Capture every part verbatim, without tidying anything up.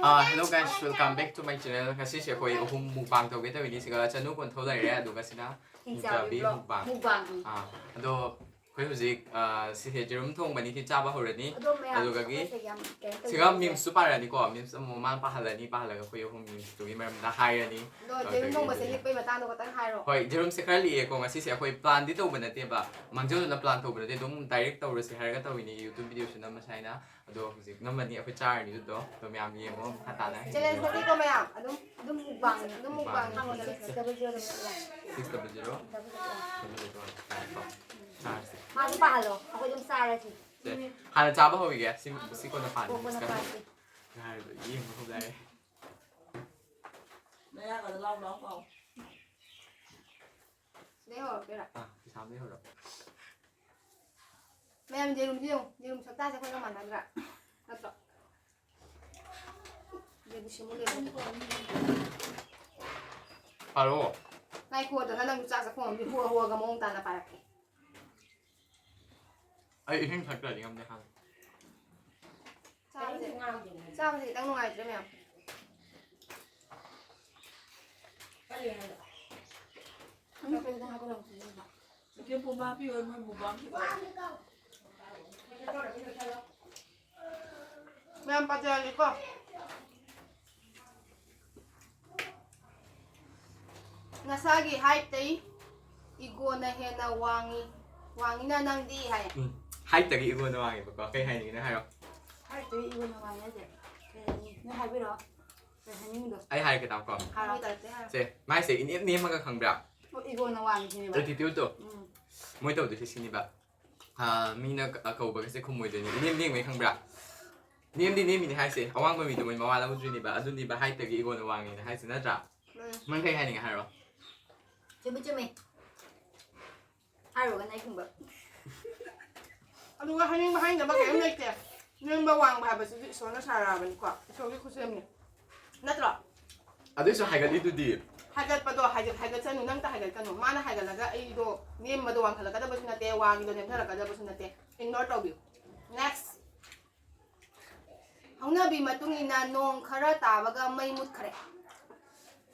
Uh, hello guys, welcome back to my channel. ꯉꯁꯤꯁꯦ ꯑꯩꯈꯣꯏ ꯑꯍꯨꯝ mukbang ꯇꯧꯒꯦ ꯇꯧꯔꯤꯅꯤ꯫ ꯁꯤꯒ ꯆꯅꯨ ꯀꯣꯟꯊꯧ ꯂꯩꯔꯦ, ꯑꯗꯨꯒ ꯁꯤꯅ ꯍꯤꯡꯆꯥꯕꯤ ꯍꯤꯡꯆꯥꯕꯤ vlog꯫ Mukbang꯫ Mukbang, ꯎꯝ꯫ ꯑꯥ, ꯑꯗꯣ ꯑꯩꯈꯣꯏ ꯍꯧꯖꯤꯛ, ꯑꯥ, ꯁꯤꯁꯦ ꯖꯦꯔꯨꯝ ꯊꯣꯡꯕꯅꯤ, ꯁꯤ ꯆꯥꯕ ꯍꯧꯔꯅꯤ꯫ ꯑꯗꯣ ꯃꯌꯥꯝ ꯑꯗꯨꯗꯒꯤ ꯑꯩꯈꯣꯏꯁꯦ ꯌꯥꯝ ꯀꯩꯅꯣ ꯁꯤꯒ ꯇꯧꯕꯤꯔꯣꯏꯁꯦ꯫ Memes ꯁꯨ ꯄꯥꯔꯅꯤꯀꯣ, memes ꯑꯃꯨꯛ ꯃꯥꯅ ꯄꯥꯍꯜꯂꯅꯤ, ꯄꯥꯍꯜꯂꯒ ꯑꯩꯈꯣꯏ ꯑꯍꯨꯝ memes ꯇꯨꯒꯤ ꯃꯔꯝꯗ ꯍꯥꯏꯔꯅꯤ꯫ ꯑꯗꯣ ꯖꯦꯔꯨꯝ ꯑꯗꯨꯗꯒꯤ ꯊꯣꯡꯕꯁꯦ ꯑꯗꯨꯗꯤ ꯂꯤꯛꯄꯩ ꯃꯇꯥꯡꯗꯣ ꯈꯇꯪ ꯍꯥꯏꯔꯣ꯫ ꯍꯣꯏ, ꯖꯦꯔꯨꯝꯁꯦ ꯈꯔ ꯂꯤꯛꯑꯦꯀꯣ꯫ ꯉꯁꯤꯁꯦ ꯑꯩꯈꯣꯏ plan ꯗꯤ ꯇꯧꯕ ꯅꯠꯇꯦꯕ, ꯃꯥꯡꯖꯧꯅꯅ plan ꯇꯧꯕ ꯅꯠꯇꯦ, ꯑꯗꯨꯝ direct ꯇꯧꯔꯁꯦ ꯍꯥꯏꯔꯒ ꯇꯧꯔꯤꯅꯤ, YouTube video ꯁꯨ ꯅꯝꯃꯁꯦ ꯍꯥꯏꯅ꯫ ꯑꯗꯣ ꯍꯧꯖꯤꯛ ꯅꯝꯃꯅꯤ, ꯑꯩꯈꯣꯏ ꯆꯥꯔꯅꯤ ꯑꯗꯨꯗꯣ꯫ ꯑꯗꯣ ꯃꯌꯥꯝ ꯌꯦꯡꯉꯣ, ꯃꯈꯥ ꯇꯥꯅ꯫ Challenge ꯅꯠꯇꯦꯀꯣ ꯃꯌꯥꯝ, ꯑꯗꯨꯝ, ꯑꯗꯨꯝ mukbang, ꯑꯗꯨꯝ mukbang꯫ Mukbang꯫ Six double zero꯫ Six double zero꯫ Double zero꯫ Double zero꯫ ꯆꯥꯔꯁꯦ꯫ ꯃꯥꯁꯨ ꯄꯥꯍꯜꯂꯣ, ꯑꯩꯈꯣꯏ ꯑꯗꯨꯝ ꯆꯥꯔꯁꯤ꯫ ꯁꯦ, ꯍꯥꯟꯅ ꯆꯥꯕ ꯍꯧꯈꯤꯒꯦ꯫ ꯁꯤ, ꯁꯤ ꯀꯣꯟꯅ ꯄꯥꯅꯤ꯫ ꯀꯣꯟꯅ ꯄꯥꯔꯁꯤ꯫ ꯉꯥꯏꯔꯣ, ꯌꯦꯡꯕ ꯍꯧꯔꯦ꯫ ꯅꯌꯥꯒꯗꯣ ꯂꯥꯎ ꯂꯥꯎ ꯀꯥꯎ꯫ ꯁꯤꯗꯩ ꯍꯧꯔꯛꯇꯣꯏꯔꯥ? ꯑꯥ, ꯁꯤ ꯁꯥꯕꯗꯩ ꯍꯧꯔꯣ꯫ ꯃꯌꯥꯝ ꯌꯦꯔꯨꯝꯁꯦ ꯌꯦꯡꯉꯨ, ꯌꯦꯔꯨꯝ ꯁꯛꯇꯥꯁꯦ ꯑꯩꯈꯣꯏꯒ ꯃꯥꯟꯅꯗ꯭ꯔꯥ? ꯅꯠꯇ꯭ꯔꯣ? ꯌꯦꯔꯨꯝ ꯁꯤꯃꯨꯛ ꯂꯩꯔꯝꯃꯦ꯫ ꯍꯜꯂꯣ꯫ ꯉꯥꯏꯈꯣꯗꯅ, ꯅꯪꯁꯨ ꯆꯥꯛ ꯆꯥꯛꯈꯣꯝ ꯑꯃꯗꯤ ꯍꯨꯑ ꯍꯨꯑꯒ ꯃꯑꯣꯡ ꯇꯥꯅ ꯄꯥꯏꯔꯛꯀꯦ꯫ ꯑꯩ ꯏꯁꯤꯡ ꯊꯛꯇ꯭ꯔꯗꯤ ꯉꯝꯗꯦ ꯍꯥꯟꯅ꯫ ꯆꯥꯕꯁꯦ, ꯆꯥꯕꯁꯦ ꯈꯤꯇꯪ ꯅꯨꯡꯉꯥꯏꯇ꯭ꯔꯦ ꯃꯌꯥꯝ꯫ ꯃꯌꯥꯝ ꯄꯥꯖꯔꯒꯦꯀꯣ꯫ ꯅꯁꯥꯒꯤ height ꯇꯩ ꯏꯒꯣꯅ ꯍꯦꯟꯅ ꯋꯥꯡꯉꯤ, ꯋꯥꯡꯉꯤꯅ ꯅꯪꯗꯤ ꯍꯥꯏ꯫ ꯎꯝ, height ꯇꯒꯤ ꯏꯒꯣꯅ ꯋꯥꯡꯉꯦꯕꯀꯣ꯫ ꯀꯩ ꯍꯥꯏꯅꯤꯡꯉꯤꯅꯣ ꯍꯥꯏꯔꯣ꯫ Height ꯇꯒꯤ ꯏꯒꯣꯅ ꯋꯥꯡꯉꯦ ꯍꯥꯏꯁꯦ ꯀꯩ ꯍꯥꯏꯅꯤꯡꯉꯤ? ꯅꯣꯏ ꯍꯥꯏꯕꯤꯔꯛꯑꯣ꯫ ꯀꯩ ꯍꯥꯏꯅꯤꯡꯉꯤꯗꯣ? ꯑꯩ ꯍꯥꯏꯔꯒꯦ ꯇꯥꯎꯀꯣ꯫ ꯍꯥꯏꯔꯣ꯫ ꯁꯦ, ꯃꯥꯏꯁꯦ ꯏꯅꯦꯝ ꯅꯦꯝꯃꯒ ꯈꯪꯕ꯭ꯔꯥ? ꯑꯣ, ꯏꯒꯣꯅ ꯋꯥꯡꯉꯤꯁꯤꯅꯦꯕ꯫ Attitude ꯇꯣ꯫ ꯎꯝ꯫ ꯃꯣꯏ ꯇꯧꯗꯣꯏꯁꯦ ꯁꯤꯅꯦꯕ꯫ ꯑꯥ, ꯃꯤꯅ ꯀ-, ꯀꯧꯕꯒꯁꯦ ꯈꯨꯝꯃꯣꯏꯗꯣꯏꯅꯤ꯫ ꯏꯅꯦꯝ ꯅꯦꯝꯃꯦ ꯈꯪꯕ꯭ꯔꯥ? ꯅꯦꯝꯗꯤ ꯅꯦꯝꯃꯤꯅꯦ ꯍꯥꯏꯁꯦ꯫ ꯑꯋꯥꯡꯕ ꯃꯤꯗꯣ ꯃꯣꯏ ꯃꯋꯥ ꯂꯧꯗ꯭ꯔꯤꯅꯦꯕ꯫ ꯑꯗꯨꯅꯦꯕ height ꯇꯒꯤ ꯏꯒꯣꯅ ꯋꯥꯡꯉꯦꯅ ꯍꯥꯏꯁꯦ, ꯅꯠꯇ꯭ꯔꯥ? ꯎꯝ꯫ ꯅꯪ ꯀꯩ ꯍꯥꯏꯅꯤꯡꯉꯦ ꯍꯥꯏꯔꯣ꯫ ꯆꯨꯝꯃꯤ, ꯆꯨꯝꯃꯤ꯫ ꯍꯥꯏꯔꯨꯔꯒꯅ ꯑꯩ ꯈꯨꯝꯕ꯫ ꯑꯗꯨꯒ ꯍꯥꯏꯅꯤꯡꯕ ꯍꯥꯏꯅꯕ ꯀꯔꯤꯝ ꯂꯩꯇꯦ꯫ ꯅꯦꯝꯕ ꯋꯥꯡꯕ ꯍꯥꯏꯕꯁꯤꯗꯤ ꯏꯁꯣꯔꯅ ꯁꯥꯔꯛꯑꯕꯅꯤꯀꯣ꯫ ꯏꯁꯣꯔꯒꯤ ꯈꯨꯠꯁꯦꯝꯅꯤ꯫ ꯅꯠꯇ꯭ꯔꯣ? ꯑꯗꯨꯏꯁꯨ ꯍꯥꯏꯒꯠꯂꯤꯗꯨꯗꯤ꯫ ꯍꯥꯏꯒꯠꯄꯗꯣ ꯍꯥꯏꯒꯠ-, ꯍꯥꯏꯒꯠꯆꯅꯨ, ꯅꯪꯇ ꯍꯥꯏꯒꯠꯀꯅꯨ꯫ ꯃꯥꯅ ꯍꯥꯏꯒꯠꯂꯒ ꯑꯩꯗꯣ ꯅꯦꯝꯕꯗꯣ ꯋꯥꯡꯈꯠꯂꯛꯀꯗꯕꯁꯨ ꯅꯠꯇꯦ, ꯋꯥꯡꯉꯤꯗꯣ ꯅꯦꯝꯊꯔꯛꯀꯗꯕꯁꯨ ꯅꯠꯇꯦ꯫ Ignore ꯇꯧꯕꯤꯌꯨ꯫ Next꯫ ꯍꯧꯅꯕꯤ ꯃꯇꯨꯡ ꯏꯟꯅ ꯅꯣꯡ ꯈꯔ ꯇꯥꯕꯒ ꯃꯩ ꯃꯨꯠꯈ꯭ꯔꯦ꯫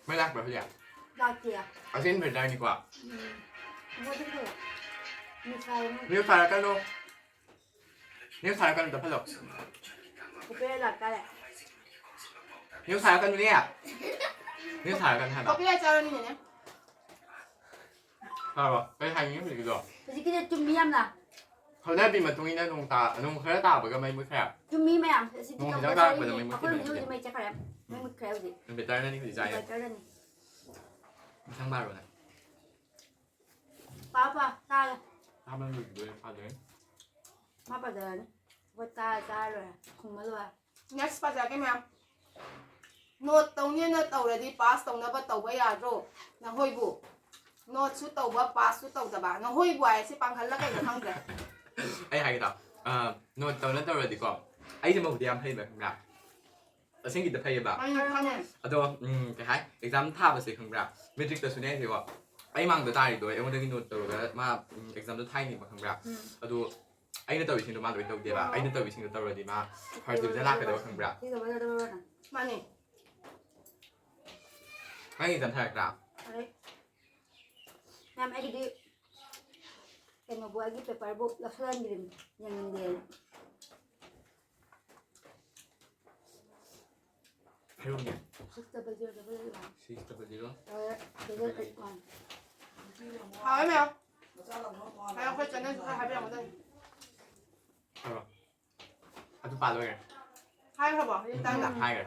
ꯃꯩ ꯂꯥꯛꯄ꯭ꯔꯥ ꯍꯧꯖꯤꯛ? ꯂꯥꯛꯇꯦ꯫ ꯑꯁꯤ inverterꯅꯤꯀꯣ꯫ ꯎꯝ꯫ ꯃꯨꯠꯈ꯭ꯔꯦ꯫ ꯃꯨꯠꯈ꯭ꯔꯦ꯫ News ꯊꯥꯔꯛꯀꯅꯨ꯫ News ꯊꯥꯔꯛꯀꯅꯨ, ꯇꯞꯍꯜꯂꯣ꯫ ꯀꯣꯄꯤꯔꯥꯏꯠ ꯂꯥꯛꯇꯥꯔꯦ꯫ News ꯊꯥꯔꯛꯀꯅꯨꯅꯦ꯫ News ꯊꯥꯔꯛꯀꯅꯨ ꯍꯥꯏꯕ꯫ ꯀꯣꯄꯤꯔꯥꯏꯠ ꯆꯥꯔꯅꯤꯅꯦ꯫ ꯇꯥꯔꯕꯣ? ꯀꯩ ꯍꯥꯏꯅꯤꯡꯉꯤ ꯍꯧꯖꯤꯛꯀꯤꯗꯣ? ꯍꯧꯖꯤꯛꯀꯤꯗꯣ ꯆꯨꯝꯃꯤ ꯌꯥꯝꯅ꯫ ꯍꯧꯅꯕꯤ ꯃꯇꯨꯡ ꯏꯟꯅ ꯅꯣꯡ ꯇꯥ-, ꯅꯣꯡ ꯈꯔ ꯇꯥꯕꯒ ꯃꯩ ꯃꯨꯠꯈ꯭ꯔꯦ꯫ ꯆꯨꯝꯃꯤ ꯃꯌꯥꯝ꯫ ꯑꯁꯤꯗꯤ ꯅꯣꯡ ꯈꯤꯇꯪ compulsoryꯅꯤ꯫ ꯇꯥꯔꯛꯄꯗ ꯃꯩ ꯃꯨꯠꯈꯤꯕꯅꯦ ꯑꯩꯈꯣꯏ ꯍꯧꯖꯤꯛ ꯍꯧꯖꯤꯛ꯫ ꯍꯧꯖꯤꯛ ꯃꯩ ꯆꯠꯈ꯭ꯔꯦ꯫ ꯃꯩ ꯃꯨꯠꯈ꯭ꯔꯦ ꯍꯧꯖꯤꯛ꯫ Inverterꯅꯅꯤ ꯍꯧꯖꯤꯛ ꯆꯥꯏꯁꯦ꯫ Inverterꯅꯅꯤ꯫ ꯃꯊꯪ ꯄꯥꯔꯣꯅꯦ꯫ ꯄꯥ ꯄꯥ ꯇꯥꯔꯦ꯫ ꯑꯍꯥꯟꯕ ꯂꯣꯏꯈꯤꯗꯣꯔꯦ, ꯐꯥꯗꯣꯔꯦ꯫ ꯃꯥ ꯄꯥꯖꯔꯅꯤ꯫ ꯑꯩꯈꯣꯏ ꯇꯥꯔ ꯆꯥꯔ ꯂꯣꯏꯔꯦ꯫ ꯈꯨꯝꯃ ꯂꯣꯏꯔꯦ꯫ Next ꯄꯥꯖꯔꯛꯀꯦ ꯃꯌꯥꯝ꯫ Note ꯇꯧꯅꯦꯅ ꯇꯧꯔꯗꯤ pass ꯇꯧꯅꯕ ꯇꯧꯕ ꯌꯥꯗ꯭ꯔꯣ? ꯅꯈꯣꯏꯕꯨ꯫ Noteꯁꯨ ꯇꯧꯕ, passꯁꯨ ꯇꯧꯗꯕ꯫ ꯅꯈꯣꯏꯕꯨ ꯍꯥꯏꯁꯦ ꯄꯥꯡꯈꯜꯂ ꯀꯩꯅꯣ ꯈꯪꯗ꯭ꯔꯦ꯫ ꯑꯩ ꯍꯥꯏꯒꯦ ꯇꯥꯎ꯫ ꯑ, note ꯇꯧꯅ ꯇꯧꯔꯗꯤꯀꯣ, ꯑꯩꯁꯦ ꯃꯧꯗꯤ ꯌꯥꯝ ꯐꯩꯕ, ꯈꯪꯕ꯭ꯔꯥ? ꯑꯁꯦꯡꯒꯤꯗ ꯐꯩꯌꯦꯕ꯫ ꯈꯪꯉꯦ, ꯈꯪꯉꯦ꯫ ꯑꯗꯣ, ꯎꯝ, ꯀꯩ ꯍꯥꯏ, exam ꯊꯥꯕꯁꯦ ꯈꯪꯕ꯭ꯔꯥ? Matricꯇꯁꯨꯅꯦ ꯍꯥꯏꯁꯦꯀꯣ, ꯑꯩ ꯃꯥꯡꯗ ꯇꯥꯔꯤꯗꯣ ꯑꯩꯉꯣꯟꯗꯒꯤ note ꯇꯧꯔꯒ ꯃꯥ, ꯎꯝ, examꯗꯣ ꯊꯥꯏꯅꯦꯕ, ꯈꯪꯕ꯭ꯔꯥ? ꯎꯝ꯫ ꯑꯗꯣ ꯑꯩꯅ ꯇꯧꯔꯤꯁꯤꯡꯗꯣ ꯃꯥ ꯂꯣꯏ ꯇꯧꯗꯦꯕ꯫ ꯑꯩꯅ ꯇꯧꯔꯤꯁꯤꯡꯗꯣ ꯇꯧꯔꯗꯤ ꯃꯥ first division ꯂꯥꯛꯀꯗꯕ, ꯈꯪꯕ꯭ꯔꯥ? ꯃꯥꯅꯦ꯫ ꯅꯪ exam ꯊꯥꯔꯛꯇ꯭ꯔꯥ? ꯑꯗꯩ ꯃꯌꯥꯝ ꯑꯩꯒꯤꯗꯤ ꯀꯩꯅꯣꯕꯨ ꯑꯩꯒꯤ paperꯕꯨ ꯂꯧꯁꯜꯍꯟꯗ꯭ꯔꯤꯕꯅꯤ, ꯌꯦꯡꯅꯤꯡꯗꯦꯅ꯫ ꯍꯥꯏꯔꯛꯎꯅꯦ꯫ Six double zero double eight one꯫ Six double zero꯫ ꯑ, double eight one꯫ ꯍꯥꯎꯋꯦ ꯃꯌꯥꯝ꯫ ꯍꯥꯏꯌꯣ, ꯑꯩꯈꯣꯏ channelꯁꯨ ꯈꯔ ꯍꯥꯏꯕꯤꯔꯝꯒꯗꯕꯅꯤ꯫ ꯍꯥꯏꯔꯣ꯫ ꯑꯗꯨ ꯄꯥ ꯂꯣꯏꯔꯦ꯫ ꯍꯥꯏꯈ꯭ꯔꯕꯣ? ꯍꯧꯖꯤꯛ ꯃꯇꯥꯡꯗ? ꯎꯝ, ꯍꯥꯏꯈ꯭ꯔꯦ꯫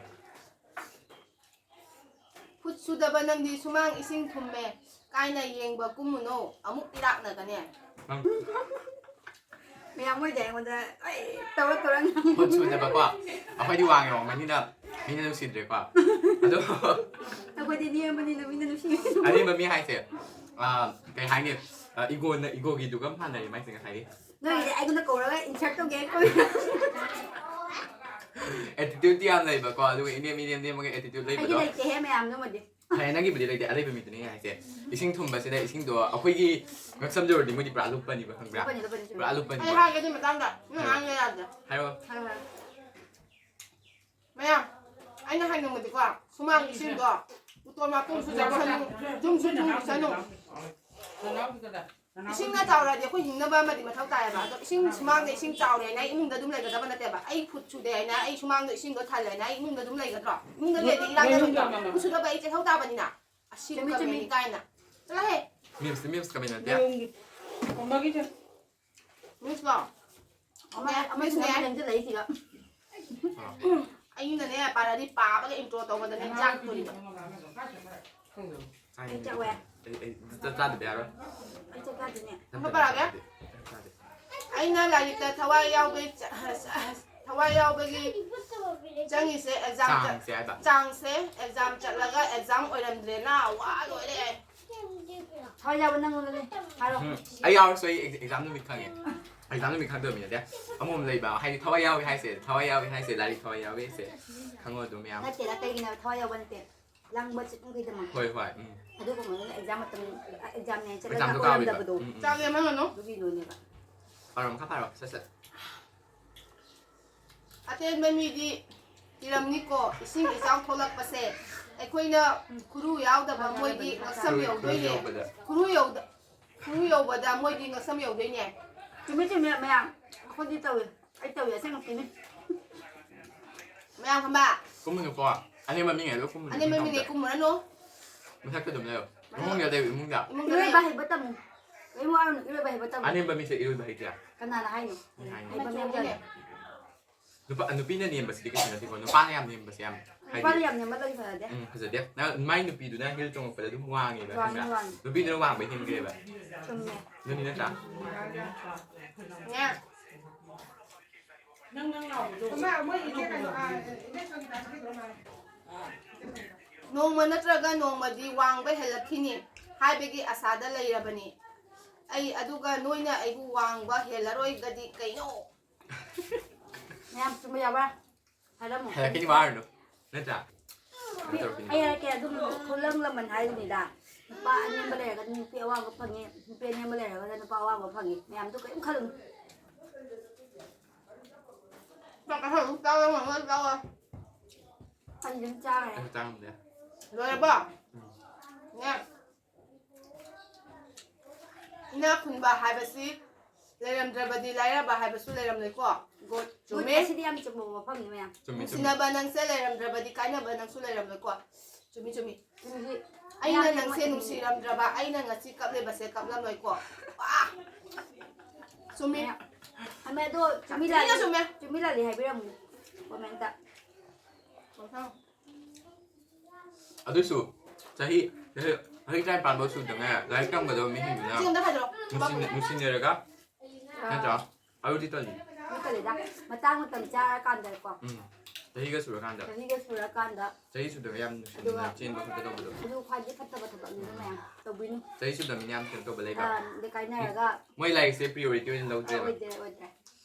ꯈꯨꯠ ꯁꯨꯗꯕ ꯅꯪꯗꯤ ꯁꯨꯃꯥꯡ ꯏꯁꯤꯡ ꯊꯨꯝꯃꯦ ꯀꯥꯏꯅ ꯌꯦꯡꯕ ꯀꯨꯝꯃꯨꯅꯣ, ꯑꯃꯨꯛ ꯏꯔꯥꯛꯅꯒꯅꯦ꯫ ꯅꯪ ꯃꯌꯥꯝ ꯃꯣꯏꯗꯤ ꯑꯩꯉꯣꯟꯗ ꯑꯩ ꯇꯧꯔ ꯇꯧꯔ ꯉꯥꯡꯉꯤ꯫ ꯈꯨꯠ ꯁꯨꯗꯕꯀꯣ꯫ ꯑꯩꯈꯣꯏꯗꯤ ꯋꯥꯡꯉꯦ, ꯋꯥꯡꯕꯅꯤꯅ ꯃꯤꯅ ꯅꯨꯡꯁꯤꯗ꯭ꯔꯦꯀꯣ꯫ ꯑꯗꯣ ꯑꯩꯈꯣꯏꯗꯤ ꯅꯦꯝꯕꯅꯤꯅ ꯃꯤꯅ ꯅꯨꯡꯁꯤ꯫ ꯑꯅꯦꯝꯕ ꯃꯤ ꯍꯥꯏꯁꯦ, ꯑ, ꯀꯩ ꯍꯥꯏꯅꯤ? ꯑ, egoꯅ, egoꯒꯤꯗꯨꯒ ꯃꯥꯟꯅꯔꯦ ꯃꯥꯏꯁꯦ ꯉꯁꯥꯏꯒꯤ꯫ ꯅꯣꯏꯒꯤꯗꯤ ꯑꯩꯉꯣꯟꯗ ꯀꯧꯔꯒ insult ꯇꯧꯒꯦ ꯀꯧꯔꯤ꯫ Attitudeꯇꯤ ꯌꯥꯝ ꯂꯩꯕꯀꯣ, ꯑꯗꯨꯒ ꯏꯅꯦꯝ, ꯏꯅꯦꯝ ꯅꯦꯝꯃꯒ attitude ꯑꯩꯗꯤ ꯂꯩꯕꯗꯣ꯫ ꯂꯩꯇꯦꯍꯦ ꯃꯌꯥꯝꯗꯨꯃꯗꯤ꯫ ꯐꯔꯦ, ꯅꯪꯒꯤꯕꯨꯗꯤ ꯂꯩꯇꯦ, ꯑꯔꯩꯕ ꯃꯤꯗꯨꯅꯦ ꯑꯩ ꯍꯥꯏꯁꯦ꯫ ꯏꯁꯤꯡ ꯊꯨꯝꯕꯁꯤꯗ ꯏꯁꯤꯡꯗꯣ ꯑꯩꯈꯣꯏꯒꯤ ꯉꯛꯁꯝ ꯌꯧꯔꯗꯤ ꯃꯣꯏꯗꯤ ꯄꯨꯔꯥ ꯂꯨꯞꯄꯅꯤꯕ, ꯈꯪꯕ꯭ꯔꯥ? ꯂꯨꯞꯄꯅꯤ, ꯂꯨꯞꯄꯅꯤ, ꯆꯨꯝꯃꯤ꯫ ꯄꯨꯔꯥ ꯂꯨꯞꯄꯅꯤ꯫ ꯑꯩ ꯍꯥꯏꯒꯦ ꯑꯗꯨ ꯃꯇꯥꯡꯗ꯫ ꯅꯪ ꯉꯥꯡꯕ ꯌꯥꯗꯦ꯫ ꯍꯥꯏꯔꯣ꯫ ꯍꯣꯏ, ꯍꯣꯏ꯫ ꯃꯌꯥꯝ, ꯑꯩꯅ ꯍꯥꯏꯅꯤꯡꯕꯗꯤꯀꯣ, ꯁꯨꯃꯥꯡ ꯏꯁꯤꯡꯗꯣ ꯎꯇꯣꯟ ꯋꯥꯇꯣꯟꯁꯨ ꯆꯥꯎꯁꯜꯂꯨ, ꯌꯨꯝꯁꯨ ꯊꯨꯝꯁꯜꯂꯨ꯫ ꯏꯁꯤꯡꯅ ꯆꯥꯎꯔꯛꯑꯗꯤ ꯑꯩꯈꯣꯏ ꯍꯤꯡꯅꯕ ꯑꯃꯗꯤ ꯃꯊꯧ ꯇꯥꯏꯌꯦꯕ꯫ ꯑꯗꯣ ꯏꯁꯤꯡ ꯁꯨꯃꯥꯡꯗ ꯏꯁꯤꯡ ꯆꯥꯎꯔꯦꯅ ꯑꯩ ꯏꯃꯨꯡꯗ ꯑꯗꯨꯝ ꯂꯩꯒꯗꯕ ꯅꯠꯇꯦꯕ꯫ ꯑꯩ ꯈꯨꯠ ꯁꯨꯗꯦ ꯍꯥꯏꯅ, ꯑꯩ ꯁꯨꯃꯥꯡꯗ ꯏꯁꯤꯡꯗꯣ ꯊꯜꯂꯦꯅ ꯑꯩ ꯏꯃꯨꯡꯗ ꯑꯗꯨꯝ ꯂꯩꯒꯗ꯭ꯔꯣ? ꯏꯃꯨꯡꯗ ꯂꯩꯔꯗꯤ ꯏꯔꯥꯡ ꯅꯠꯇ꯭ꯔꯣ? ꯈꯨꯠ ꯁꯨꯗꯕ ꯑꯩ ꯆꯦꯜꯍꯧ ꯇꯥꯕꯅꯤꯅ꯫ ꯑꯁꯤꯕꯨ ꯆꯨꯝꯃꯤ, ꯆꯨꯝꯃꯤ꯫ ꯀꯃꯦꯟꯅꯤ ꯀꯥꯏꯅ꯫ ꯆꯠꯂꯣꯍꯦ! ꯃꯤꯝꯁꯇꯤ ꯃꯤꯝꯁ ꯀꯃꯦꯟ ꯅꯠꯇꯦ꯫ ꯃꯤꯝꯁꯂꯣ? ꯑꯃ, ꯑꯃ ꯃꯤꯝꯁꯅꯦ꯫ ꯁꯤꯅ ꯂꯦꯡꯁꯤꯜꯂꯛꯏꯁꯤꯒ꯫ ꯑꯩꯅꯅꯦ, ꯄꯥꯔꯗꯤ ꯄꯥꯕꯒ intro ꯇꯧꯕꯗꯅꯦ ꯆꯥꯛꯇꯣꯔꯤꯕ꯫ ꯑꯩ ꯆꯥꯛ ꯋꯥꯏ꯫ ꯑꯩ, ꯑꯩ ꯆꯥꯛ ꯆꯥꯗꯕ ꯌꯥꯔꯣꯏ꯫ ꯑꯩ ꯆꯥꯛ ꯆꯥꯗꯣꯏꯅꯦ꯫ ꯅꯠꯇꯦ, ꯑꯃ ꯄꯥꯔꯛꯑꯒꯦ? ꯅꯠꯇꯦ, ꯑꯩ ꯆꯥꯗꯦ꯫ ꯑꯩꯅ ꯂꯥꯏꯔꯤꯛꯇ ꯊꯋꯥꯏ ꯌꯥꯎꯕꯒꯤ ꯆ-, ꯊꯋꯥꯏ ꯌꯥꯎꯕꯒꯤ ꯆꯪꯉꯤꯁꯦ exam ꯆꯠ-, ꯆꯥꯡꯁꯦ ꯍꯥꯏꯕ꯫ ꯆꯥꯡꯁꯦ exam ꯆꯠꯂꯒ exam ꯑꯣꯏꯔꯝꯗ꯭ꯔꯦꯅ ꯋꯥ ꯂꯣꯏꯔꯦ꯫ ꯊꯋꯥꯏ ꯌꯥꯎꯕ ꯅꯪꯉꯣꯟꯗꯅꯦ꯫ ꯍꯥꯏꯔꯣ꯫ ꯎꯝ, ꯑꯩ ꯌꯥꯎꯔꯁꯨ ꯑꯩ ex-, exam ꯅꯨꯃꯤꯠ ꯈꯪꯉꯦ꯫ Exam ꯅꯨꯃꯤꯠ ꯈꯪꯗꯕ ꯃꯤ ꯅꯠꯇꯦ꯫ ꯑꯃꯃꯝ ꯂꯩꯕ ꯍꯥꯏꯗꯤ ꯊꯋꯥꯏ ꯌꯥꯎꯋꯤ ꯍꯥꯏꯁꯦ, ꯊꯋꯥꯏ ꯌꯥꯎꯋꯤ ꯍꯥꯏꯁꯦ, ꯂꯥꯏꯔꯤꯛ ꯊꯋꯥꯏ ꯌꯥꯎꯋꯤ ꯍꯥꯏꯁꯦ ꯈꯪꯉꯣ ꯑꯗꯨꯝ ꯃꯌꯥꯝ꯫ ꯅꯠꯇꯦꯗ, ꯀꯩꯒꯤꯅꯣ ꯊꯋꯥꯏ ꯌꯥꯎꯕ ꯅꯠꯇꯦ꯫ ꯂꯥꯡꯕ ꯆꯠꯄ ꯃꯈꯩꯗꯣ꯫ ꯍꯣꯏ, ꯍꯣꯏ, ꯎꯝ꯫ ꯑꯗꯨꯒꯨꯝꯕꯗꯨꯅ exam ꯃꯇꯝ, examꯅꯦ ꯆꯠꯂꯒ examꯗꯣ ꯀꯥꯎꯋꯦꯕ꯫ ꯑꯣꯏꯔꯝꯗꯕꯗꯣ꯫ ꯎꯝ, ꯎꯝ꯫ ꯆꯥꯛ ꯂꯦꯝꯍꯜꯂꯅꯨ꯫ ꯑꯗꯨꯒꯤ ꯂꯣꯏꯅꯦꯕ꯫ ꯄꯥꯔꯣ, ꯃꯈꯥ ꯄꯥꯔꯣ, ꯁꯠ ꯁꯠ꯫ ꯑꯇꯦꯟꯕ ꯃꯤꯗꯤ ꯀꯤꯔꯝꯅꯤꯀꯣ, ꯏꯁꯤꯡ ꯏꯆꯥꯎ ꯊꯣꯛꯂꯛꯄꯁꯦ꯫ ꯑꯩꯈꯣꯏꯅ ꯈꯨꯔꯨ ꯌꯥꯎꯗꯕ ꯃꯣꯏꯗꯤ ꯉꯛꯁꯝ ꯈꯨꯔꯨ, ꯈꯨꯔꯨ ꯌꯧꯗꯣꯏꯅꯦ꯫ ꯌꯧꯕꯗ꯫ ꯈꯨꯔꯨ ꯌꯧꯗ-, ꯈꯨꯔꯨ ꯌꯧꯕꯗ ꯃꯣꯏꯗꯤ ꯉꯛꯁꯝ ꯌꯧꯗꯣꯏꯅꯦ꯫ ꯆꯨꯝꯃꯤ, ꯆꯨꯝꯃꯤ, ꯃꯌꯥꯝ꯫ ꯑꯩꯈꯣꯏꯗꯤ ꯇꯧꯏ꯫ ꯑꯩ ꯇꯧꯏ, ꯑꯁꯦꯡꯕ ꯆꯨꯝꯃꯤ꯫ ꯃꯌꯥꯝ ꯈꯪꯕ? ꯀꯨꯝꯃꯨꯅꯨꯀꯣ꯫ ꯑꯅꯦꯝꯕ ꯃꯤꯉꯩ ꯂꯣꯏ ꯀꯨꯝꯃꯨꯅꯨ, ꯑꯅꯦꯝꯕ ꯃꯤꯉꯩ ꯏꯊꯛꯇ꯫ ꯀꯨꯝꯃꯨꯔꯅꯨ꯫ ꯃꯊꯛꯇ ꯑꯗꯨꯝ ꯂꯩꯌꯣ꯫ ꯏꯃꯨꯡꯗ ꯂꯩꯌꯨ, ꯏꯃꯨꯡꯗ꯫ ꯏꯔꯣꯏꯕ ꯍꯩꯕ ꯇꯝꯃꯨ꯫ ꯀꯔꯤꯝ ꯋꯥꯔꯨꯅꯨ, ꯏꯔꯣꯏꯕ ꯍꯩꯕ ꯇꯝꯃꯨ꯫ ꯑꯅꯦꯝꯕ ꯃꯤꯁꯦ ꯏꯔꯣꯏꯕ ꯍꯩꯇꯦ꯫ ꯀꯅꯥꯅ ꯍꯥꯏꯅꯣ? ꯑꯩ ꯍꯥꯏꯅꯤ꯫ ꯍꯩꯕ ꯃꯤ ꯑꯃ ꯂꯩ꯫ ꯅꯨꯄꯥ, ꯅꯨꯄꯤꯅ ꯅꯦꯝꯕꯁꯤꯗꯤ ꯀꯩꯁꯨ ꯅꯠꯇꯦꯀꯣ, ꯅꯨꯄꯥꯅ ꯌꯥꯝ ꯅꯦꯝꯕꯁꯦ ꯌꯥꯝ ꯍꯥꯏꯗꯤ ꯅꯨꯄꯥꯅ ꯌꯥꯝ ꯅꯦꯝꯃꯜꯂꯗꯤ ꯐꯖꯗꯦ꯫ ꯎꯝ, ꯐꯖꯗꯦ꯫ ꯅꯪ, ꯃꯥꯏ ꯅꯨꯄꯤꯗꯨꯅ heel ꯇꯣꯡꯉꯛꯄꯗ ꯑꯗꯨꯝ ꯋꯥꯡꯉꯦꯕ, ꯋꯥꯡꯉꯤ, ꯈꯪꯕ꯭ꯔꯥ? ꯋꯥꯡꯉꯤ꯫ ꯅꯨꯄꯤꯗꯨꯅ ꯋꯥꯡꯕ ꯍꯦꯟꯈ꯭ꯔꯦꯕ꯫ ꯆꯨꯝꯃꯦ꯫ ꯑꯗꯨꯅꯤ ꯅꯠꯇ꯭ꯔꯥ? ꯅꯦ꯫ ꯅꯪ, ꯅꯪ ꯂꯥꯎꯕꯗꯣ꯫ ꯑꯃ ꯃꯣꯏ ꯏꯆꯦ ꯀꯩꯅꯣ, ꯑ, ꯏꯆꯦ ꯁꯪꯒꯤꯇꯥ ꯆꯠꯈꯤꯗ꯭ꯔꯣ ꯃꯥ? ꯅꯣꯡꯃ ꯅꯠꯇ꯭ꯔꯒ ꯅꯣꯡꯃꯗꯤ ꯋꯥꯡꯕ ꯍꯦꯜꯂꯛꯈꯤꯅꯤ ꯍꯥꯏꯕꯒꯤ ꯑꯁꯥꯗ ꯂꯩꯔꯕꯅꯤ ꯑꯩ, ꯑꯗꯨꯒ ꯅꯣꯏꯅ ꯑꯩꯕꯨ ꯋꯥꯡꯕ ꯍꯦꯜꯂꯔꯣꯏꯒꯗꯤ ꯀꯩꯅꯣ? ꯃꯌꯥꯝ ꯆꯨꯝꯕ ꯌꯥꯕ꯭ꯔꯥ? ꯍꯥꯏꯔꯝꯃꯣ꯫ ꯍꯦꯜꯂꯛꯈꯤꯅꯤ, ꯋꯥꯔꯨꯅꯨ꯫ ꯅꯠꯇ꯭ꯔꯥ? ꯀꯩꯅꯣ ꯇꯧꯔꯛꯈꯤꯅꯤ꯫ ꯑꯩ ꯍꯥꯏꯔꯛꯀꯦ, ꯑꯗꯨꯝ ꯈꯨꯂꯪ ꯂꯃꯟ ꯍꯥꯏꯗꯨꯅꯤꯗ꯫ ꯅꯨꯄꯥ ꯑꯅꯦꯝꯕ ꯂꯩꯔꯒꯅ ꯅꯨꯄꯤ ꯑꯋꯥꯡꯕ ꯐꯪꯉꯤ, ꯅꯨꯄꯤ ꯑꯅꯦꯝꯕ ꯂꯩꯔꯒꯅ ꯅꯨꯄꯥ ꯑꯋꯥꯡꯕ ꯐꯪꯉꯤ꯫ ꯃꯌꯥꯝꯗꯣ ꯀꯔꯤꯝ ꯈꯜꯂꯨꯅꯨ꯫ ꯆꯥꯛ ꯆꯥꯊꯣꯛ, ꯆꯥꯛ ꯂꯥꯝꯃꯝꯃꯅꯤ, ꯆꯥꯎꯋꯣ꯫ ꯑꯩ ꯑꯗꯨꯝ ꯆꯥꯈ꯭ꯔꯦ꯫ ꯑꯩꯁꯨ ꯆꯥꯉꯝꯗꯦ꯫ ꯂꯣꯏꯔꯕꯣ? ꯎꯝ꯫ ꯉꯥ꯫ ꯏꯅꯥꯛ ꯈꯨꯟꯕ ꯍꯥꯏꯕꯁꯤ ꯂꯩꯔꯝꯗ꯭ꯔꯕꯗꯤ ꯂꯥꯏꯔꯕ ꯍꯥꯏꯕꯁꯨ ꯂꯩꯔꯝꯂꯣꯏꯀꯣ꯫ ꯒꯨꯗ꯫ ꯆꯨꯝꯃꯦ꯫ ꯑꯁꯤꯗꯤ ꯌꯥꯝ ꯆꯨꯝꯕ ꯋꯥꯐꯝꯅꯤ ꯃꯌꯥꯝ꯫ ꯆꯨꯝꯃꯤ ꯆꯨꯝꯃꯤ꯫ ꯅꯨꯡꯁꯤꯅꯕ ꯅꯪꯁꯦ ꯂꯩꯔꯝꯗ꯭ꯔꯕꯗꯤ ꯀꯥꯏꯅꯕ ꯅꯪꯁꯨ ꯂꯩꯔꯝꯂꯣꯏꯀꯣ꯫ ꯆꯨꯝꯃꯤ ꯆꯨꯝꯃꯤ꯫ ꯆꯨꯝꯃꯤ꯫ ꯑꯩꯅ ꯌꯥꯝꯅ ꯅꯪꯁꯦ ꯆꯨꯝꯃꯤ꯫ ꯅꯨꯡꯁꯤꯔꯝꯗ꯭ꯔꯕ ꯑꯩꯅ ꯉꯁꯤ ꯀꯞꯂꯤꯕꯁꯦ ꯀꯞꯂꯝꯂꯣꯏꯀꯣ꯫ ꯋꯥ! ꯆꯨꯝꯃꯤ꯫ ꯃꯌꯥꯝ꯫ ꯑꯃꯦ ꯑꯗꯣ ꯆꯨꯝꯃꯤ ꯊꯤꯅ ꯂꯥꯜꯂꯤ꯫ ꯆꯨꯝꯃꯦ꯫ ꯆꯨꯝꯃꯤ ꯂꯥꯜꯂꯤ ꯍꯥꯏꯕꯤꯔꯝꯃꯨ꯫ ꯀꯣꯃꯦꯟꯇ꯫ ꯃꯊꯪ꯫ ꯑꯗꯨꯁꯨ ꯆꯍꯤ ꯆꯍꯤ ꯆꯍꯤ ꯇꯔꯥꯅꯤꯄꯥꯟ ꯐꯥꯎ ꯁꯨꯗꯉꯥꯏ ꯂꯥꯏꯔꯤꯛ ꯇꯝꯒꯗꯕ ꯃꯤꯁꯤꯡꯗꯨꯅ ꯁꯤ ꯑꯝꯇ ꯈꯥꯏꯗꯣꯛꯑꯣ꯫ ꯅꯨꯡꯁꯤꯅ- ꯅꯨꯡꯁꯤꯅꯔꯒ ꯅꯠꯇ꯭ꯔꯣ? ꯑꯗꯨꯗꯤ ꯇꯜꯂꯤ꯫ ꯅꯠꯇ꯭ꯔꯦꯗ꯫ ꯃꯇꯥꯡ ꯃꯇꯝ ꯆꯥꯔꯀꯥꯟꯗꯀꯣ꯫ ꯎꯝ꯫ ꯆꯍꯤꯒ ꯁꯨꯔꯀꯥꯟꯗ ꯆꯍꯤꯒ ꯁꯨꯔꯀꯥꯟꯗ꯫ ꯆꯍꯤ ꯁꯨꯗꯕ ꯌꯥꯝ ꯅꯨꯡꯁꯤꯅ ꯑꯗꯨꯒ ꯆꯦꯟꯕ ꯈꯣꯠꯄ ꯇꯧꯕꯗꯣ꯫ ꯑꯗꯨ ꯈ꯭ꯋꯥꯏꯗꯒꯤ ꯐꯠꯇꯕ ꯊꯕꯛꯅꯤꯗꯣ ꯃꯌꯥꯝ꯫ ꯇꯧꯕꯤꯅꯨ꯫ ꯆꯍꯤ ꯁꯨꯗꯕ ꯃꯤ ꯌꯥꯝ ꯀꯩꯅꯣ ꯇꯧꯕ ꯂꯩꯕ꯫ ꯑꯥ, ꯑꯗ ꯀꯥꯏꯅꯔꯒ ꯃꯣꯏ ꯂꯥꯏꯔꯤꯛꯁꯦ ꯄ꯭ꯔꯤꯌꯣꯔꯤꯇꯤ ꯑꯣꯏꯅ ꯂꯧꯗ꯭ꯔꯦꯕ꯫ ꯑꯣꯏꯗ꯭ꯔꯦ ꯑꯣꯏꯗ꯭ꯔꯦ꯫